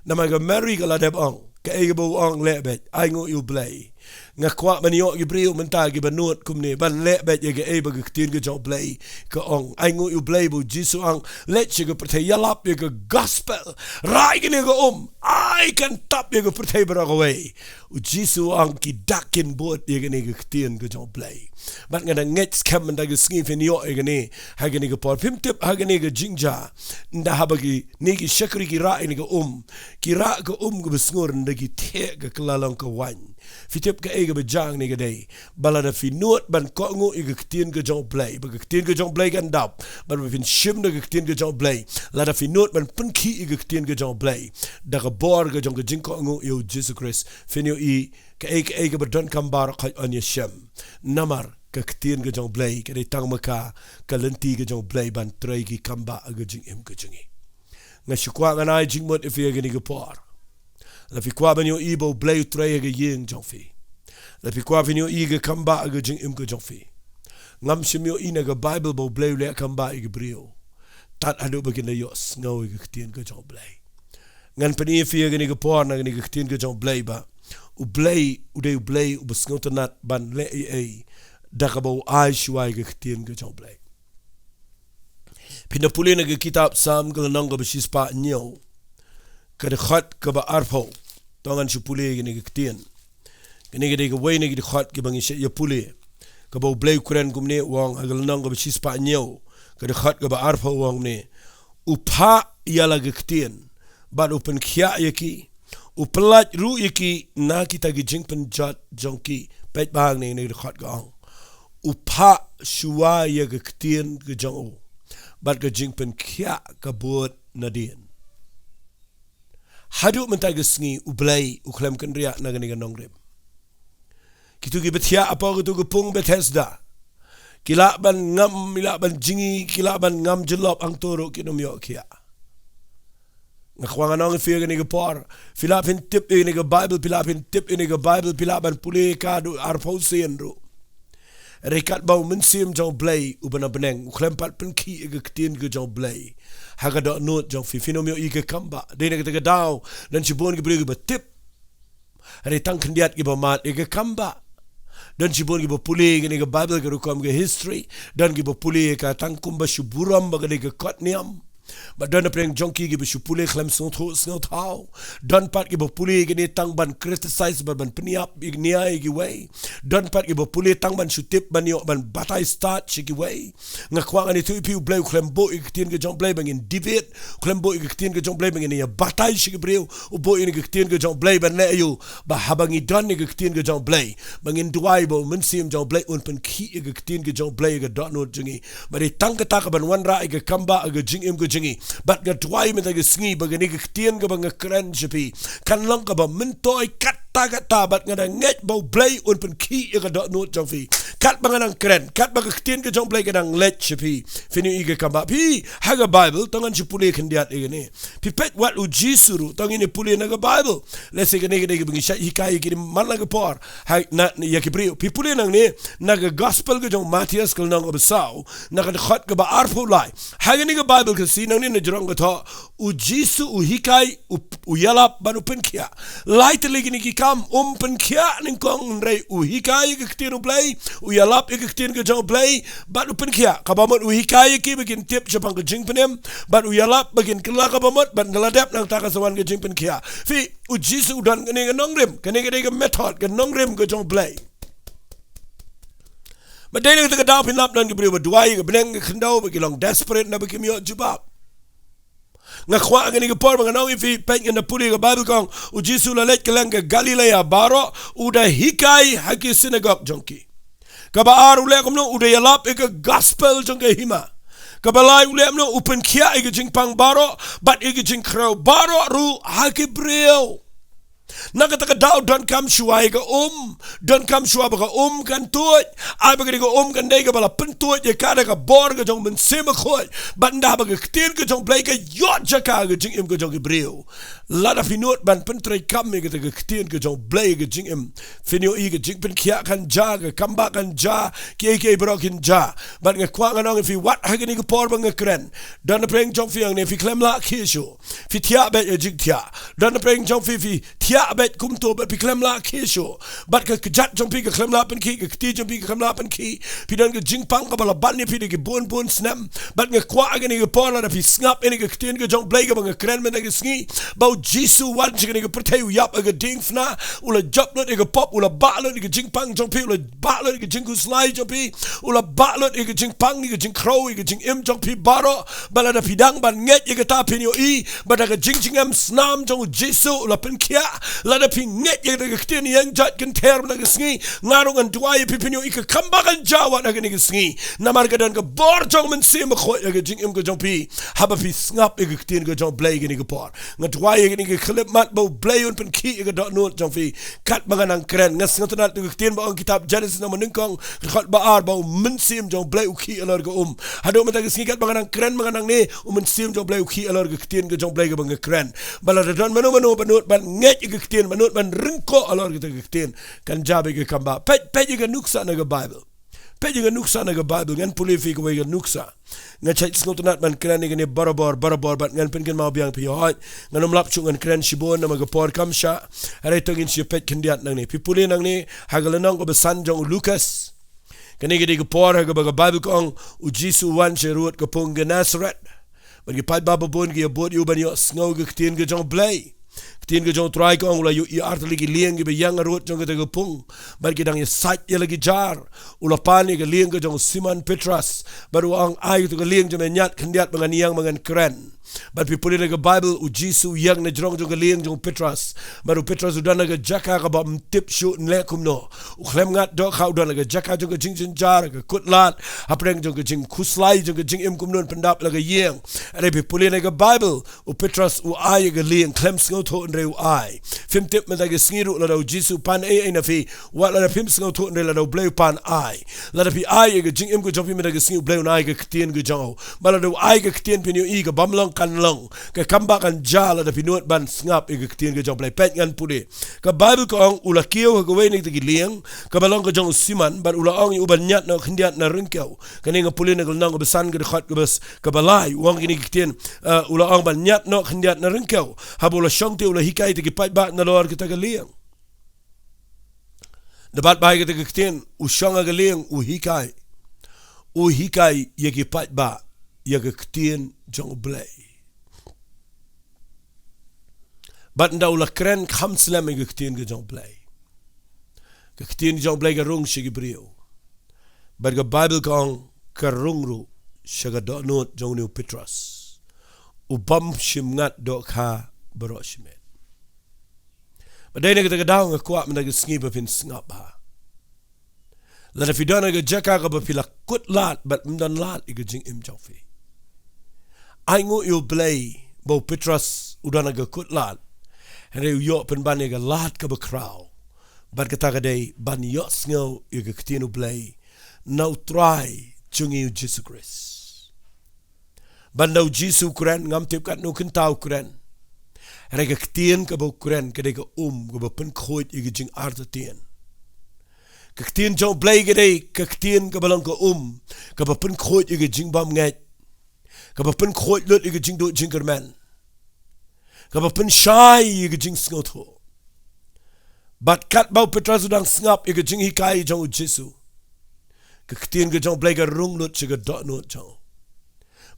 Namar ka Mary ka la dep ong, kaei kaba u ong leh beit, ai nguh ïa U Blei. Nga kwah ban ïoh ki briew mynta kiba nud kumne, ban leh beit ïa kaei ba ka ktien ka jong U Blei ka ong. Ai nguh ïa U Blei ba U Jisu ong, leit sha ka pyrthei, ïalap ïa ka gospel, rai kane ka um, ai kan tap ïa ka pyrthei baroh kawei. U Jisu ong ki dak kin bud ïa kane ka ktien ka jong U Blei. Bad nga da ngeit skhem mynta ka sngi phin ïoh ïa kane, ha kane ka por. Phim tip ha kane ka jingjia, ynda haba kine ki shakri ki rah ïa kane ka um, ki rah ka um kaba sngur, ynda ki thiah ka kylla long ka waiñ. Phi tip kaei kaba jia ha kane ka dei? Ba lada phi nud ban kohnguh ïa ka ktien ka jong U Blei, ba ka ktien ka jong U Blei kan dap, bad ba phin shim da ka ktien ka jong U Blei, lada phi nud ban pynkhih ïa ka ktien ka jong U Blei da ka bor ka jong ka jingkohnguh ïa U Jisu Khrist, phin ïohi kaei kaei kaba donkam baroh ka on ïashem. Namar ka ktien ka jong U Blei ka dei tang ma ka, ka lynti ka jong U Blei ban trei ki kambah ha ka jingim ka jong ngi. Nga shu kwah ngan ai jingmut ïa phi ha kane ka por. Lada phi kwah ban ïohi ba U Blei u trei ha ka ïing jong phi, lada phi kwah phin ïohi ka kambah ha ka jingim ka jong phi, ngam shym ïohi na ka Baibl ba U Blei u leh kambah ïa ki briew tad haduh ba kin da ïohsngew ïa ka ktien ka jong U Blei. Ngan pyni ïa phi ha kane ka por na kane ka ktien ka jong U Blei ba U Blei u dei U Blei uba sngewtynnat ban leh ei ei da kaba u ai shuwa ïa ka ktien ka jong U Blei. Phin da pule na ka kitab Salm ka lynnong kaba shispah hynñiew, ka dkhot kaba arphew. To ngan shu pule ïa kane ka ktien. Kane ka dei kawei na ki dkhot kiba ngi shait ïa pule, kaba U Blei u kren kumne, u ong ha ka lynnong kaba shispah hynñiew, ka dkhot kaba arphew, u ong kumne: U phah ïa la ka ktien, bad u pynkhiah ïa ki, u pyllait ruh ïa ki na kita ki jingpynjot jong ki. Peit bha hangne, kane ka dkhot ka ong: U phah shuwa ïa ka ktien ka jong u, bad ka jingpynkhiah ka bud nadien. Haduh mynta ka sngi U Blei u khlem kynriah na kane ka nongrim. Kito kiba thiah hapoh kato ka pung Bethesda, ki lah ban ngam, ki lah ban jngi, ki lah ban ngam jyllop, hangto ruh kin ym ïoh khiah. Nga kwah ngan ong ïa phi ha kane ka por, phi lah phin tip ïa kane ka Baibl, phi lah phin tip ïa kane ka Baibl, phi lah ban pule ka haduh arphew sien ruh. Hynrei katba U Mynsiem jong U Blei uba na bneng u khlem pat pynkhih ïa ka ktien ka jong U Blei ha ka dohnud jong phi, phin ym ïohi ka kambah. Dei na kata ka daw don shibun ki briew kiba tip, hynrei tang khyndiat kiba mad ïa ka kambah. Don shibun kiba pule ïa kane ka Baibl ka rukom ka history. Don kiba pule ïa ka tang kumba shu burom ba ka dei ka kot niam. Bad don na pdeng jong ki kiba shu pule khlem sngewthuh sngewthaw. Don pat kiba pule ïa kane tang ban criticize, ban, ban pynïap ïa kine ïa kiwei. Don pat kiba pule tang ban shu tip, ban ïoh ban batai stad sha kiwei. Nga kwah ngan ïathuh ïa phi, U Blei u khlem buh ïa ka ktien ka jong U Blei ba ngin debate, u khlem buh ïa ka ktien ka jong U Blei ba ngin ïa batai sha ki briew. U buh ïa ka ktien ka jong U Blei ban leh aïu? Ba haba ngi don ïa ka ktien ka jong U Blei, ba ngin duwai ba U Mynsiem jong U Blei un pynkhih ïa ka ktien ka jong U Blei ha ka dohnud jong ngi. Ba dei tang kata ka ban wanrah ïa ka kambah ha ka jingim ka jong ngi. Bad nga duwai mynta ka sngi ba kane ka ktien kaba nga kren sha phi kan long kaba myntoi katta katta, bad nga da ngeit ba U Blei un pynkhih ïa ka dohnud jong phi. Katba nga dang kren, katba ka ktien ka jong U Blei ka dang leit sha phi, phin ïohi ka kambah. Phi, ha ka Baibl, to ngan shu pule khyndiat ïa kane. Phi peit wat U Jisu ruh, to ngin ïa pule na ka Baibl. Lehse kane ka dei kaba ngi shait hikai ïa kine man la ka por ha, na, ïa ki briew. Phi pule nangne na ka Gospel ka jong u Mathaios ka lynnong kaba saw, na ka dkhot kaba arphew lai. Ha kane ka Baibl Khasi nangne na jrong ka thoh, U Jisu u hikai, u, u ïalap bad u pynkhiah. Lai tylli kine ki kam, um pynkhiah nyngkong, hynrei u hikai ïa ka ktien U Blei, u ïalap ïa ka ktien ka jong U Blei, bad u pynkhiah. Kaba mut u hikai ïa ki ba kin tip shaphang ka jingpynim, bad u ïalap ba kin kylla kaba mut, bad ynda la dep nangta ka sa wan ka jingpynkhiah. Phi, U Jisu u don kane ka nongrim, kane ka dei ka method, ka nongrim ka jong U Blei. Bad dei na kata ka daw phin lap don ki briew ba duwai ka bneng ka khyndew, ba ki long desperate naba kim ïoh jubab. Nga kwah ha kane ka por ba ngan ong ïa phi, peit ngan da pule ka Baibl, ka ong U Jisu u la leit kylleng ka Galilea baroh, u da hikai ha ki synagog jong ki. Kaba ar, u leh kumno? U da ïalap ïa ka gospel jong ka hima. Kaba lai, u leh kumno? U pynkhiah ïa ka jingpang baroh bad ïa ka jingkhrew baroh ruh ha ki briew. Na kata ka daw donkam shuwa ïa ka um, donkam shuwa ba ka um kan tuid. Ai ba ka dei ka um kan dei kaba la pyntuid ïa ka da ka bor ka jong U Mynsiem Bakhuid. Bad ynda ba ka ktien ka jong U Blei ka ïoh jaka ha ka jingim ka jong ki briew, Lada phi nud ban pyntreikam ïa kata ka ktien ka jong U Blei ka jingim, phin ïohi ka jingpynkhiah kan jia, ka kambah kan jia, kiei kiei baroh kin jia. Bad nga kwah ngan ong ïa phi wat ha kane ka por ba nga kren, don napdeng jong phi hangne phi khlem lah khie shuh. Phi thiah beit ïa jingthiah. Don napdeng jong phi phi thiah beit kumto bad phi khlem lah khie shuh. Bad ka kjat jong phi ka khlem lah pynkhih, ka kti jong phi ka khlem lah pynkhih. Phi don ka jingpang kaba la ban ïa phi da ki bun bun snem. Bad nga kwah ha kane ka por lada phi sngap ïa kane ka ktien ka jong U Blei kaba nga kren mynta ka sngi, ba U Jisu u wan sha kane ka pyrthei, u ïap ha ka diengphna, u la jop lut ïa ka pop, u la bah lut ïa ka jingpang jong phi, u la bah lut ïa ka jingkhuslai jong phi, u la bah lut ïa ka jingpang, ïa ka jingkhrew, ïa ka jingim jong phi baroh. Bad lada phi dang ban ngeit ïa kata phin ïohi ba da ka jingjngem snam jong U Jisu u la pynkhiah. Lada phi ngeit ïa kata ka ktien ïeng jait kynther mynta ka sngi, nga ruh ngan duwai ïa phi phin ïohi ka kambah kan jia wat ha kane ka sngi. Namar ka don ka bor jong U Mynsiem Bakhuid ha ka jingim ka jong phi haba phi sngap ïa ka ktien ka jong U Blei kane ka por. Nga duwai ïa kane ka khyllipmat ba U Blei un pynkhih ïa ka dohnud jong phi. Katba nga nang kren nga sngewtynnat ïa ka ktien ba ong kitab Jenesis na ba nyngkong, dkhot ba ar, ba U Mynsiem jong U Blei u khih halor ka um. Haduh mynta ka sngi katba nga nang kren ba nga nangne, U Mynsiem jong U Blei u khih halor ka ktien ka jong U Blei kaba nga kren. Ba lada don mano mano ba nud ban ngeit ïa ka ktien, ba nud ban ryngkoh halor kata ka ktien, kan jia beit ka kambah. Peit, peit ïa ka nuksa na ka Baibl. Peit ïa ka nuksa na ka Baibl, ngan pule ïa phi kawei ka nuksa. Nga shait sngewtynnat ban kren ïa kane barabor, barabor, bad ngan pynkynmaw biang ïa phi, hooid. Ngan ym lap shuh ngan kren shibun namar ka por kam shah. Hynrei to ngin sa peit khyndiat nangne. Phi pule nangne ha ka lynnong kaba san jong u Lukas. Kane ka dei ka por ha kaba ka Baibl ka ong U Jisu u wan sha rud ka pung Gennesaret. Bad ki paidbah ba bun ki ïa bud ïa u ban ïohsngew ka ktien ka jong U Blei. Ktien ka jong U Trai ka ong u la ïohi artylli ki lieng kiba ïeng harud jong kata ka pung. Bad ki dang ïasaid ïa la ki jar. U la pan ïa ka lieng ka jong u Simon Petros. Bad u ong, ai kata ka lieng jong me ñiad khyndiat ba ngan ïeng ba ngan kren. Bad phi pule na ka Baibl, U Jisu u ïeng na jrong jong ka lieng jong u Petros. Bad u Petros u don ha ka jaka kaba ym tip shuh yn leh kumno. U khlem ngat dohkha, u don ha ka jaka jong ka jingjynjar, ka kutlad, hapdeng jong ka jingkhuslai jong ka jingim kumno yn pyndap la ka ïing. Hynrei phi pule na ka Baibl, u Petros u ai ïa ka lieng, khlem sngewthuh hynrei u ai. Phim tip mynta ka sngi ruh lada U Jisu u pan ei ei na phi, wat lada phim sngewthuh hynrei lada U Blei u pan, ai. Lada phi ai ïa ka jingim ka jong phi mynta ka sngi, U Blei un ai ka ktien ka jong u. Bad lada u ai ka ktien phin ïohi, ka bym long kan long. Ka kambah kan jia lada phi nud ban sngap ïa ka ktien ka jong U Blei. Peit ngan pule. Ka Baibl ka ong u la kiew ha kawei na kita ki lieng kaba long ka jong u Simon, bad u la ong ïa u ban ñiad noh khyndiat na ryngkew. Kane nga pule na ka lynnong kaba san, ka dkhot kaba s-, kaba lai, u ong kine ki ktien, eh, u la ong ban ñiad noh khyndiat na ryngkew. Haba u la shong te u la hikai ïa ki paidbah nalor kita ka lieng. Da bad ba ïa kata ka ktien, u shong ha ka lieng, u hikai. U hikai ïa ki paidbah ïa ka ktien jong U Blei. Bad ynda u la kren kham slem ïa ka ktien ka jong U Blei. Ka ktien jong U Blei ka rung sha ki briew. Bad ka Baibl ka ong ka rung ruh sha ka dohnud jong une u Petros. U bym shym ngat dohkha baroh shimet. Bad dei na kata ka daw nga kwah mynta ka sngi ba phin sngap bha. Lada phi don ha ka jaka kaba phi la kutlad bad ym don lad ïa ka jingim jong phi, ai nguh ïa U Blei ba u Petros u don ha ka kutlad. Hynrei u ïoh pynban ïa ka lad kaba khraw. Bad kata ka dei ban ïohsngew ïa ka ktien U Blei na U Trai jong ngi U Jisu Khrist. Bad ynda U Jisu u kren, ngam tip katno kynta u kren. Hynrei ka ktien kaba u kren ka dei ka um kaba pynkhuid ïa ka jingartatien. Ka ktien jong U Blei ka dei ka ktien kaba long ka um kaba pynkhuid ïa ka jingbymngeit, kaba pynkhuid lut ïa ka jingduh jingkyrmen, kaba pynshai ïa ka jingsngewthuh. Bad katba u Petros u dang sngap ïa ka jinghikai jong U Jisu, ka ktien ka jong U Blei ka rung lut sha ka dohnud jong u.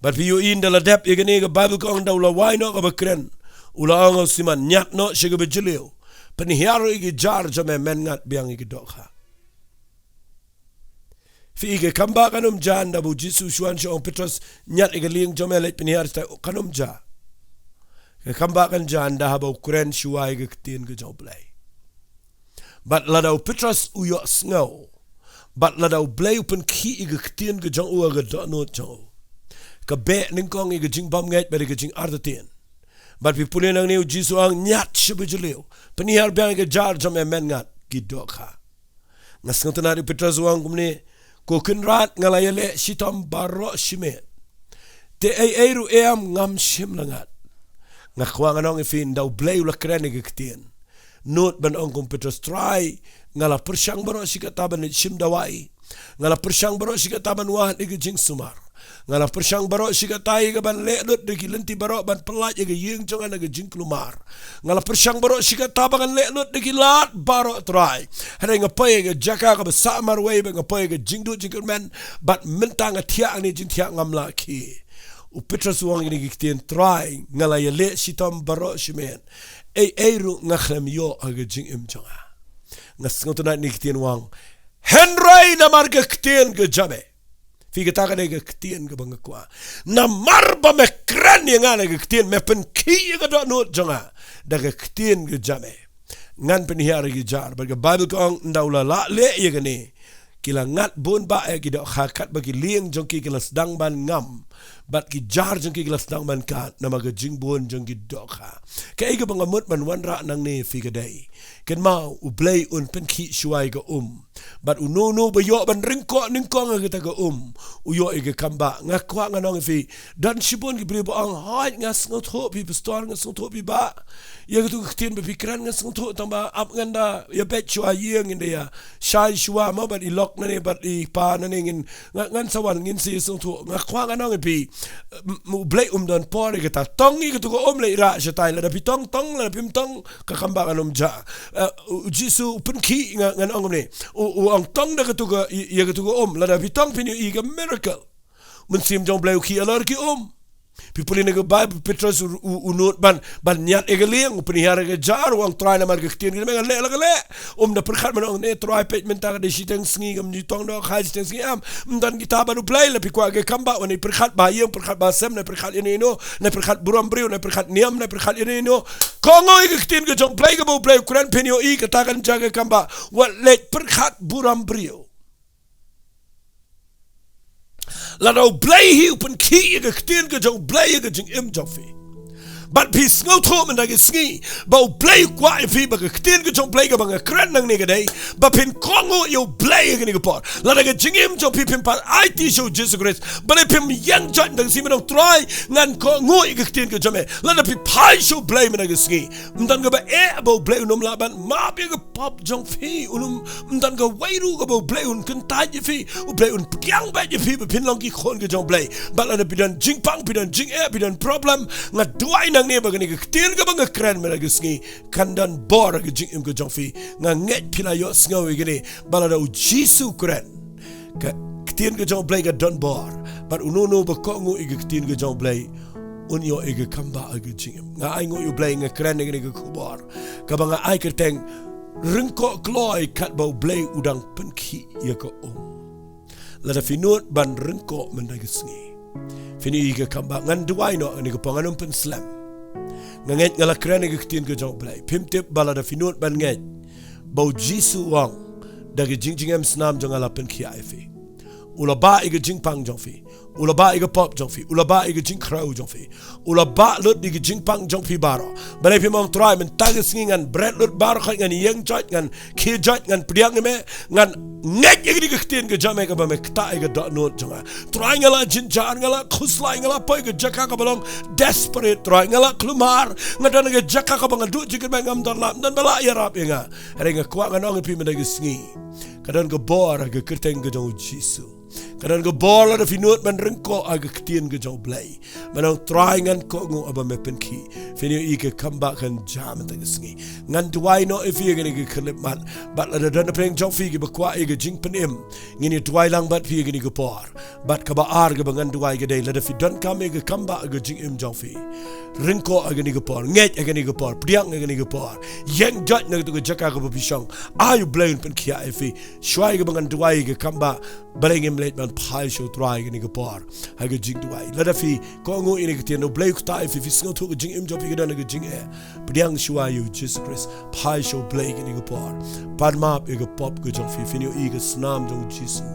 Bad phi ïohi ynda la dep ïa kane, ka Baibl ka ong ynda u la wai noh kaba kren, u la ong ha u Simon, ñiad noh sha kaba jylliew, pynhiar ïa ki jar jong me, men ngat biang ïa ki dohkha. Phi i ka kambah kan ym jia ynda ba u Jisu u shu wan shu ong Petros, ñiad ïa ka lieng jong me, leit pynhiar, kan ym jia. Ka kambah kan jia ynda haba u kren shuwa ïa ka ktien ka jong U Blei. Bad lada u Petros u ïohsngew, bad lada U Blei u pynkhih ïa ka ktien ka jong u ha ka dohnud jong u, ka beh nyngkong ïa ka jingbymngeit bad ïa ka jingartatien. Bad phi pule nangne, U Jisu u ong, ñiad sha ba jylliew, pynhiar biang ïa ki jar jong me, men ngat ki dohkha. Nga sngewtynnat ïa u Petros u ong kumne, ko Kynrad, nga la ïaleh shitom baroh shimet, te ei ei ruh em ngam shym la ngat. Nga kwah ngan ong ïa phi, ynda U Blei u la kren ïa ka ktien, nud ban ong kum u Petros, Trai, nga la pyrshang baroh shi katta ban leit shim dawai. Nga la pyrshang baroh shi katta ban wad ïa ka jingsumar. Nga la pyrshang baroh shi katta ïa ka ban leh lut da ki lynti baroh ban pyllait ïa ka ïing jong nga na ka jingkulmar. Nga la pyrshang baroh shi katta ba ngan leh lut da ki lad baroh, Trai. Hynrei nga poi ha ka jaka kaba sah marwei, bad nga poi ha ka jingduh jingkyrmen, bad mynta nga thiah hangne jingthiah, ngam lah khie. U Petros u ong ïa kane ka ktien, Trai, nga la ïaleh shitom baroh shimet, ei ei ruh nga khlem ïoh ha ka jingim jong nga. Nga sngewtynnad ïa kane ka ktien, u ong, hynrei namar ka ktien ka jong me. Phi, kata ka dei ka ktien kaba nga kwah. Namar ba me kren ïa nga na ka ktien, me pynkhih ïa ka dohnud jong nga da ka ktien ka jong me, ngan pynhiar ïa ki jar. Bad ka Baibl ka ong, ynda u la lah leh ïa kane, ki la ngat bun bah ïa ki dohkha, katba ki lieng jong ki ki la sdang ban ngam, bad ki jar jong ki ki la sdang ban kad namar ka jingbun jong ki dohkha. Kaei kaba nga mut ban wanrah nangne, phi, ka dei, kynmaw, U Blei un pynkhih shuwa ïa ka um. Bad uno uno ba ïoh ban ryngkoh nyngkong ha kata ka um, u ïoh ïa ka kambah. Nga kwah ngan ong ïa phi, don shibun ki briew ba ong, hooid, nga sngewthuh, phi pastor, nga sngewthuh, phi bah, ïa katu ka ktien ba phi kren, nga sngewthuh, tang ba ap ngan da ïa beit shuwa ïing, ngin da ïa shai shuwa mo, bad i lok nangne bad i pa nangne, ngin, nga, ngan sa wan, ngin sa ïa sngewthuh. Nga kwah ngan ong ïa phi, m-, U Blei um don por ïa kata. Tong ïa katu ka um, leit rah shatai. Lada phi tong, tong, lada phim tong, ka kambah kan ym jah. Eh, U Jisu u pynkhih, nga, ngan ong kumne, u, u ong, tong da katu ka, ïa, ïa katu ka um, lada phi tong phin ïohi ka miracle. Mynsiem jong U Blei u khih halor ki um. Phi pule na ka Baibl, Petros u, u, u nud ban, ban ñiad ïa ka lieng, u pynhiar ïa ka jar, u ong, Trai, namar ka ktien ka jong me, ngan leh la ka leh. Um da pyrkhat ban ong, ne Trai, peit mynta ka dei shiteng sngi, kam ju tong dohkha shiteng sngi, em. Ym don kita bad U Blei. La phi kwah ïa ka kambah, wan ïa pyrkhat ba ïing, pyrkhat ba sem, ne pyrkhat ïano ïano, ne pyrkhat burom briew, ne pyrkhat niam, ne pyrkhat ïano ïano. Kohnguh ïa ka ktien ka jong U Blei, kaba U Blei u kren, phin ïohi kata kan jia ka kambah. Wat leit pyrkhat burom briew. Lada U Blei hi u pynkhih ïa ka ktien ka jong U Blei ïa ka jingim jong phi, bad phi sngewthuh mynta ka sngi ba U Blei u kwah ïa phi, ba ka ktien ka jong U Blei kaba nga kren nangne ka dei ba phin kohnguh ïa U Blei ïa kane ka por. Lada ka jingim jong phi phim pat aiti sha U Jisu Khrist, balei phim ïeng joit mynta ka sngi, ban ong, Trai, ngan kohnguh ïa ka ktien ka jong me. Lada phi phai sha U Blei mynta ka sngi, ym don kaba eh ba U Blei un ym lah ban map ïa ka pop jong phi. Un ym, ym don kawei ruh kaba U Blei un kyntait ïa phi. U Blei un pdiang beit ïa phi ba phin long ki khun ka jong U Blei. Bad lada phi don jingpang, phi don jingeh, phi don problem, nga duwai nangne ba kane ka ktien kaba nga kren mynta ka sngi kan don bor ha ka jingim ka jong phi. Nga ngeit phi la ïohsngew ïa kane, ba lada U Jisu u kren, ka ktien ka jong U Blei ka don bor. Bad uno uno ba kohnguh ïa ka ktien ka jong U Blei un ïoh ïa ka kambah ha ka jingim. Nga ainguh ïa U Blei, nga kren ïa kane ka khubor kaba nga ai kyrteng, Ryngkoh Kloi katba U Blei u dang pynkhih ïa ka um. Lada phi nud ban ryngkoh mynta ka sngi, phin ïohi ka kambah. Ngan duwai noh ïa kane ka por, ngan ym pynslem. Nga ngeit nga la kren ïa ka ktien ka jong U Blei. Phim tip ba lada phi nud ban ngeit ba U Jisu u ong, da ka jingjngem snam jong nga la pynkhiah ïa phi. U la bah ïa ka jingpang jong phi. U la bah ïa ka pop jong phi. U la bah ïa ka jingkhrew jong phi. U la bah lut ïa ka jingpang jong phi baroh. Balei phim ong, Trai, mynta ka sngi ngan bret lut baroh, ngan ïeng joit, ngan khie joit, ngan pdiang ïa me, ngan ngeit ïa kane ka ktien ka jong me kaba me ktah ïa ka dohnud jong nga. Trai, nga la jynjar, nga la khuslai, nga la poi ha ka jaka kaba long desperate, Trai, nga la kulmar, nga don ha ka jaka kaba nga duh jingkyrmen, ngam don lad, ym don ba lah ïarap ïa nga. Hynrei nga kwah ngan ong ïa phi mynta ka sngi, ka don ka bor ha ka kyrteng ka jong U Jisu. Ka don ka bor lada phi nud ban ryngkoh ha ka ktien ka jong U Blei. Ban ong, Trai, ngan kohnguh haba me pynkhih. Phin ïohi ka kambah kan jia mynta ka sngi. Ngan duwai noh ïa phi ha kane ka khyllipmat. Bad lada don napdeng jong phi kiba kwah ïa ka jingpynim, ngin ïa duwai lang bad phi ha kane ka por. Bad kaba ar kaba ngan duwai ka dei, lada phi donkam ïa ka kambah ha ka jingim jong phi, ryngkoh ha kane ka por, ngeit ha kane ka por, pdiang ha kane ka por, ïeng joit na katu ka jaka kaba phi shong. Ai U Blei un pynkhiah ïa phi. Shuwa kaba ngan duwai ïa ka kambah, balei ngim leit ban phai sha U Trai ha kane ka por ha ka jingduwai? Lada phi kohnguh ïa kane ka ktien, U Blei u ktah ïa phi, phi sngewthuh ka jingim jong phi ka don ha ka jingeh, pdiang shuwa ïa U Jisu Khrist, phai sha U Blei ha kane ka por. Pan map ïa ka pop ka jong phi, phin ïohi ka snam jong U Jisu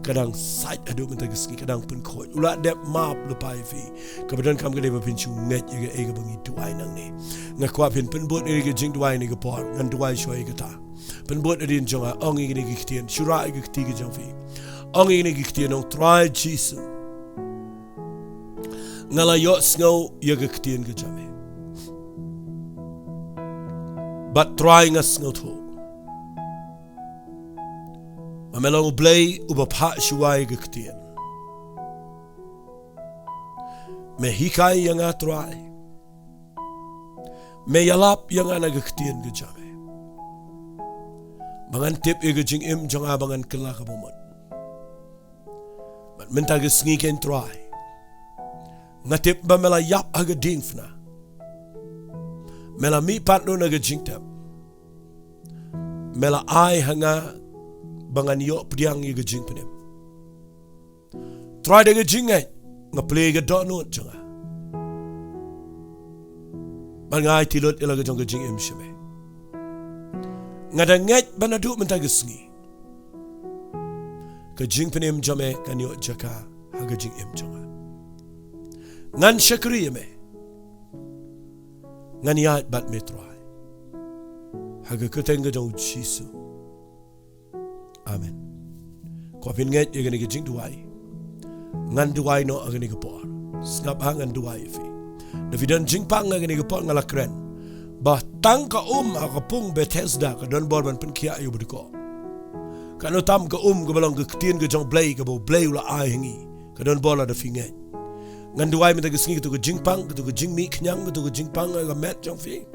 ka dang sait haduh mynta ka sngi, ka dang pynkhuid. U la dep map lypa ïa phi. Kaba donkam ka dei ba phin shu ngeit ïa kaei kaba ngi duwai nangne. Nga kwah phin pynbud ïa ka jingduwai ha kane ka por. Ngan duwai shuwa ïa kata. Pynbud ïa ka jingduwai, ong ïa kane ka ktien, shu rah ïa ka kti ka jong phi. Ong ïa kane ka ktien, ong, Trai Jisu, nga la ïohsngew ïa ka ktien ka jong me. Bad Trai nga sngewthuh ba me long U Blei uba phah shuwa ïa ka ktien. Me hikai ïa nga Trai. Me ïalap ïa nga na ka ktien ka jong me. Ba ngan tip ïa ka jingim jong nga ba ngan kylla kaba mut. Bad mynta ka sngi kein Trai. Nga tip ba me la ïap ha ka diengphna. Me la mihpat noh na ka jingtep. Me la ai ha nga ba ngan ïoh pdiang ïa ka jingpynim. Trai da ka jingngeit, nga plie ka dohnud jong nga. Bad nga aiti lut ïa la ka jong ka jingim sha me. Nga da ngeit ba naduh mynta ka sngi. Ka jingpynim jong me kan ïoh jaka ha ka jingim jong nga. Ngan shakri ïa me. Ngan ïaid bad me Trai. Ha ka kyrteng ka jong U Jisu. Amen. Ko phin ngeit ïa kane ka jingduwai. Ngan duwai noh ha kane ka por. Sngap ha ngan duwai ïa phi. Da phi don jingpang ha kane ka por nga la kren. Ba tang ka um ha ka pung Bethesda ka don bor ban pynkhiah ïa u badkoh. Kano tam ka um kaba long ka ktien ka jong U Blei kaba U Blei u la ai ha ngi. Ka don bor lada phi ngeit. Ngan duwai mynta ka sngi katu ka jingpang, katu ka jingmih khñiang, katu ka jingpang ha ka met jong phi.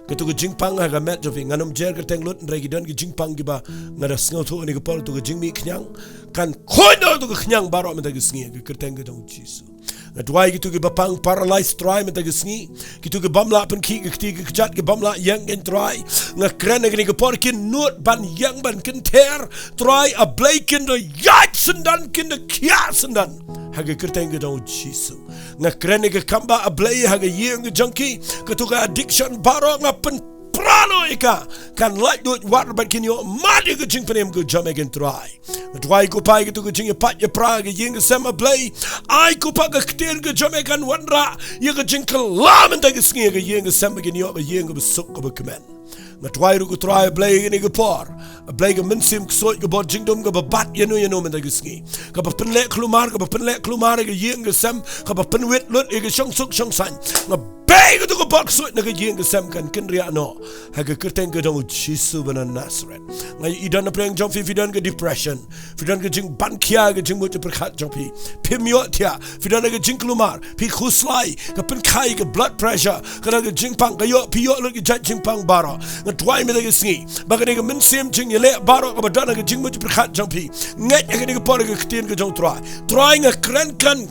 Katu ka jingpang ha ka met jong phi. Ngan ym jer kyrteng lut hynrei ki don ki jingpang kiba nga da sngewthuh ha kane ka por katu ka jingmih khñiang. Kan khuid noh katu ka khñiang baroh mynta ka sngi ha ka kyrteng ka jong U Jisu. Nga duwai kito kiba pang paralyzed Trai mynta ka sngi. Kito ki bym lah pynkhih ka kti ka kjat ki bym lah ïeng kein Trai. Nga kren ha kane ka por kin nud ban ïeng ban kynther. Trai A Blei kin da ïaid syndon kin da khiah syndon. Ha ka kyrteng ka jong U Jisu. Nga kren ïa ka kambah A Blei ha ka ïing ka jong ki. Kato ka addiction baroh nga pyn pra noh ïa ka. Kan lait duh wat bad kin ïoh mad ïa ka jingpynim ka jong me kein Trai. Nga duwai ko Pa ïa katu ka jingïapait ïapra ka ïing ka sem A Blei. Ai ko Pa ka ktien ka jong me kan wanrah ïa ka jingkylla mynta ka sngi ïa ka ïing ka sem ba kin ïoh ka ïing kaba suk kaba kmen. Nga duwai ruh ko Trai A Blei ïa kane ka por. A Blei ka mynsiem ksuid ka bor jingdum kaba bat ïano ïano mynta ka sngi. Kaba pynleh khlumar, kaba pynleh khlumar ïa ka ïing ka sem, kaba pynwit lut ïa ka shongsuk shongsaiñ. Nga bei katu ka bor ksuid na ka ïing ka sem kan kynriah noh. Ha ka kyrteng ka jong U Jisu ba na Nasareth. Nga ïohi don na pdeng jong phi phi don ka depression. Phi don ka jingban khia ka jingmut jingpyrkhat jong phi. Phim ïohthiah. Phi don ka jingkhlumar. Phi khuslai. Ka pynkhie ka blood pressure. Ka don ka jingpang ka ïoh phi ïoh lut ka jait jingpang baroh. Nga duwai mynta ka sngi. Ba kane ka mynsiem jingïaleh baroh kaba don ka jingmut jingpyrkhat jong phi. Ngeit ha kane ka por ka ktien ka jong Trai. Trai nga kren kan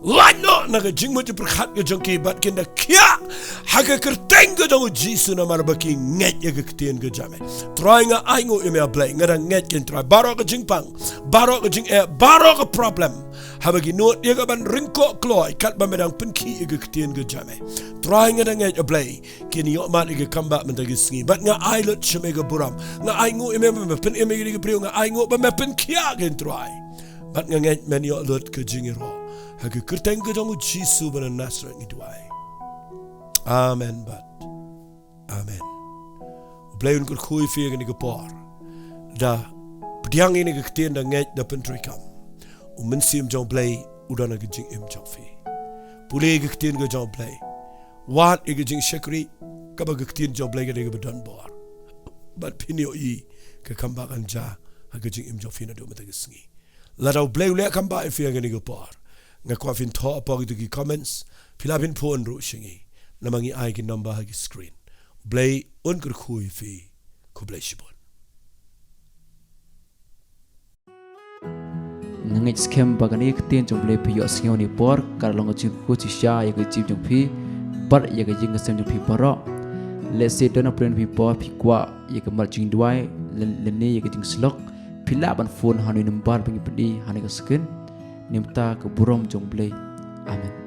lait noh na ka jingmut jingpyrkhat ka jong ki bad kin da khiah ha ka kyrteng ka jong U Jisu namar ba ki ngeit ïa ka ktien ka jong me. Trai nga ainguh ïa me A Blei nga da ngeit kein Trai baroh ka jingpang baroh ka jingeh baroh ka problem. Haba ki nud ïa ka ban ryngkoh kloi katba me dang pynkhih ïa ka ktien ka jong me. Trai nga da ngeit A Blei kin ïoh mad ïa ka kambah mynta ka sngi bad nga ai lut sha me ka burom. Nga ainguh ïa me ba me pynim ïa ki briew nga ainguh ba me pynkhiah kein Trai. Bad nga ngeit men ïoh lut ka jingïaroh. Ha ka kyrteng ka jong U Jisu ba na Nasareth ngi duwai. Amen bad amen. U Blei un kyrkhu ïa phi ha kane ka por. Da pdiang ïa kane ka ktien da ngeit da pyntreikam. U mynsiem jong U Blei u don ha ka jingim jong phi. Pule ïa ka ktien ka jong U Blei. Wad ïa ka jingshakri kaba ka ktien jong U Blei ka dei kaba don bor. Bad phin ïohi ka kambah kan jia ha ka jingim jong phi naduh mynta ka sngi. Lada U Blei u leh kambah ïa phi ha kane ka por. Nga kwah phin thoh hapoh kito ki comments. Phi lah phin phone ruh sha ngi. Namar ngi ai ki number ha ki screen. U Blei un kyrkhu ïa phi. Khublei shibun. Nga ngeit skhem ba kane ka ktien jong U Blei phi ïohsngew ha kane ka por ka long ka jingkyrkhu shisha ïa ka jingim jong phi bad ïa ka ïing ka sem jong phi baroh. Lehse don na pdeng jong phi por phi kwah ïa ka mat jingduwai lane ïa ka jingsyllok. Phi lah ban phone ha une u number ba ngi pyni ha kane ka screen. Namar ka burom jong U Blei. Amen.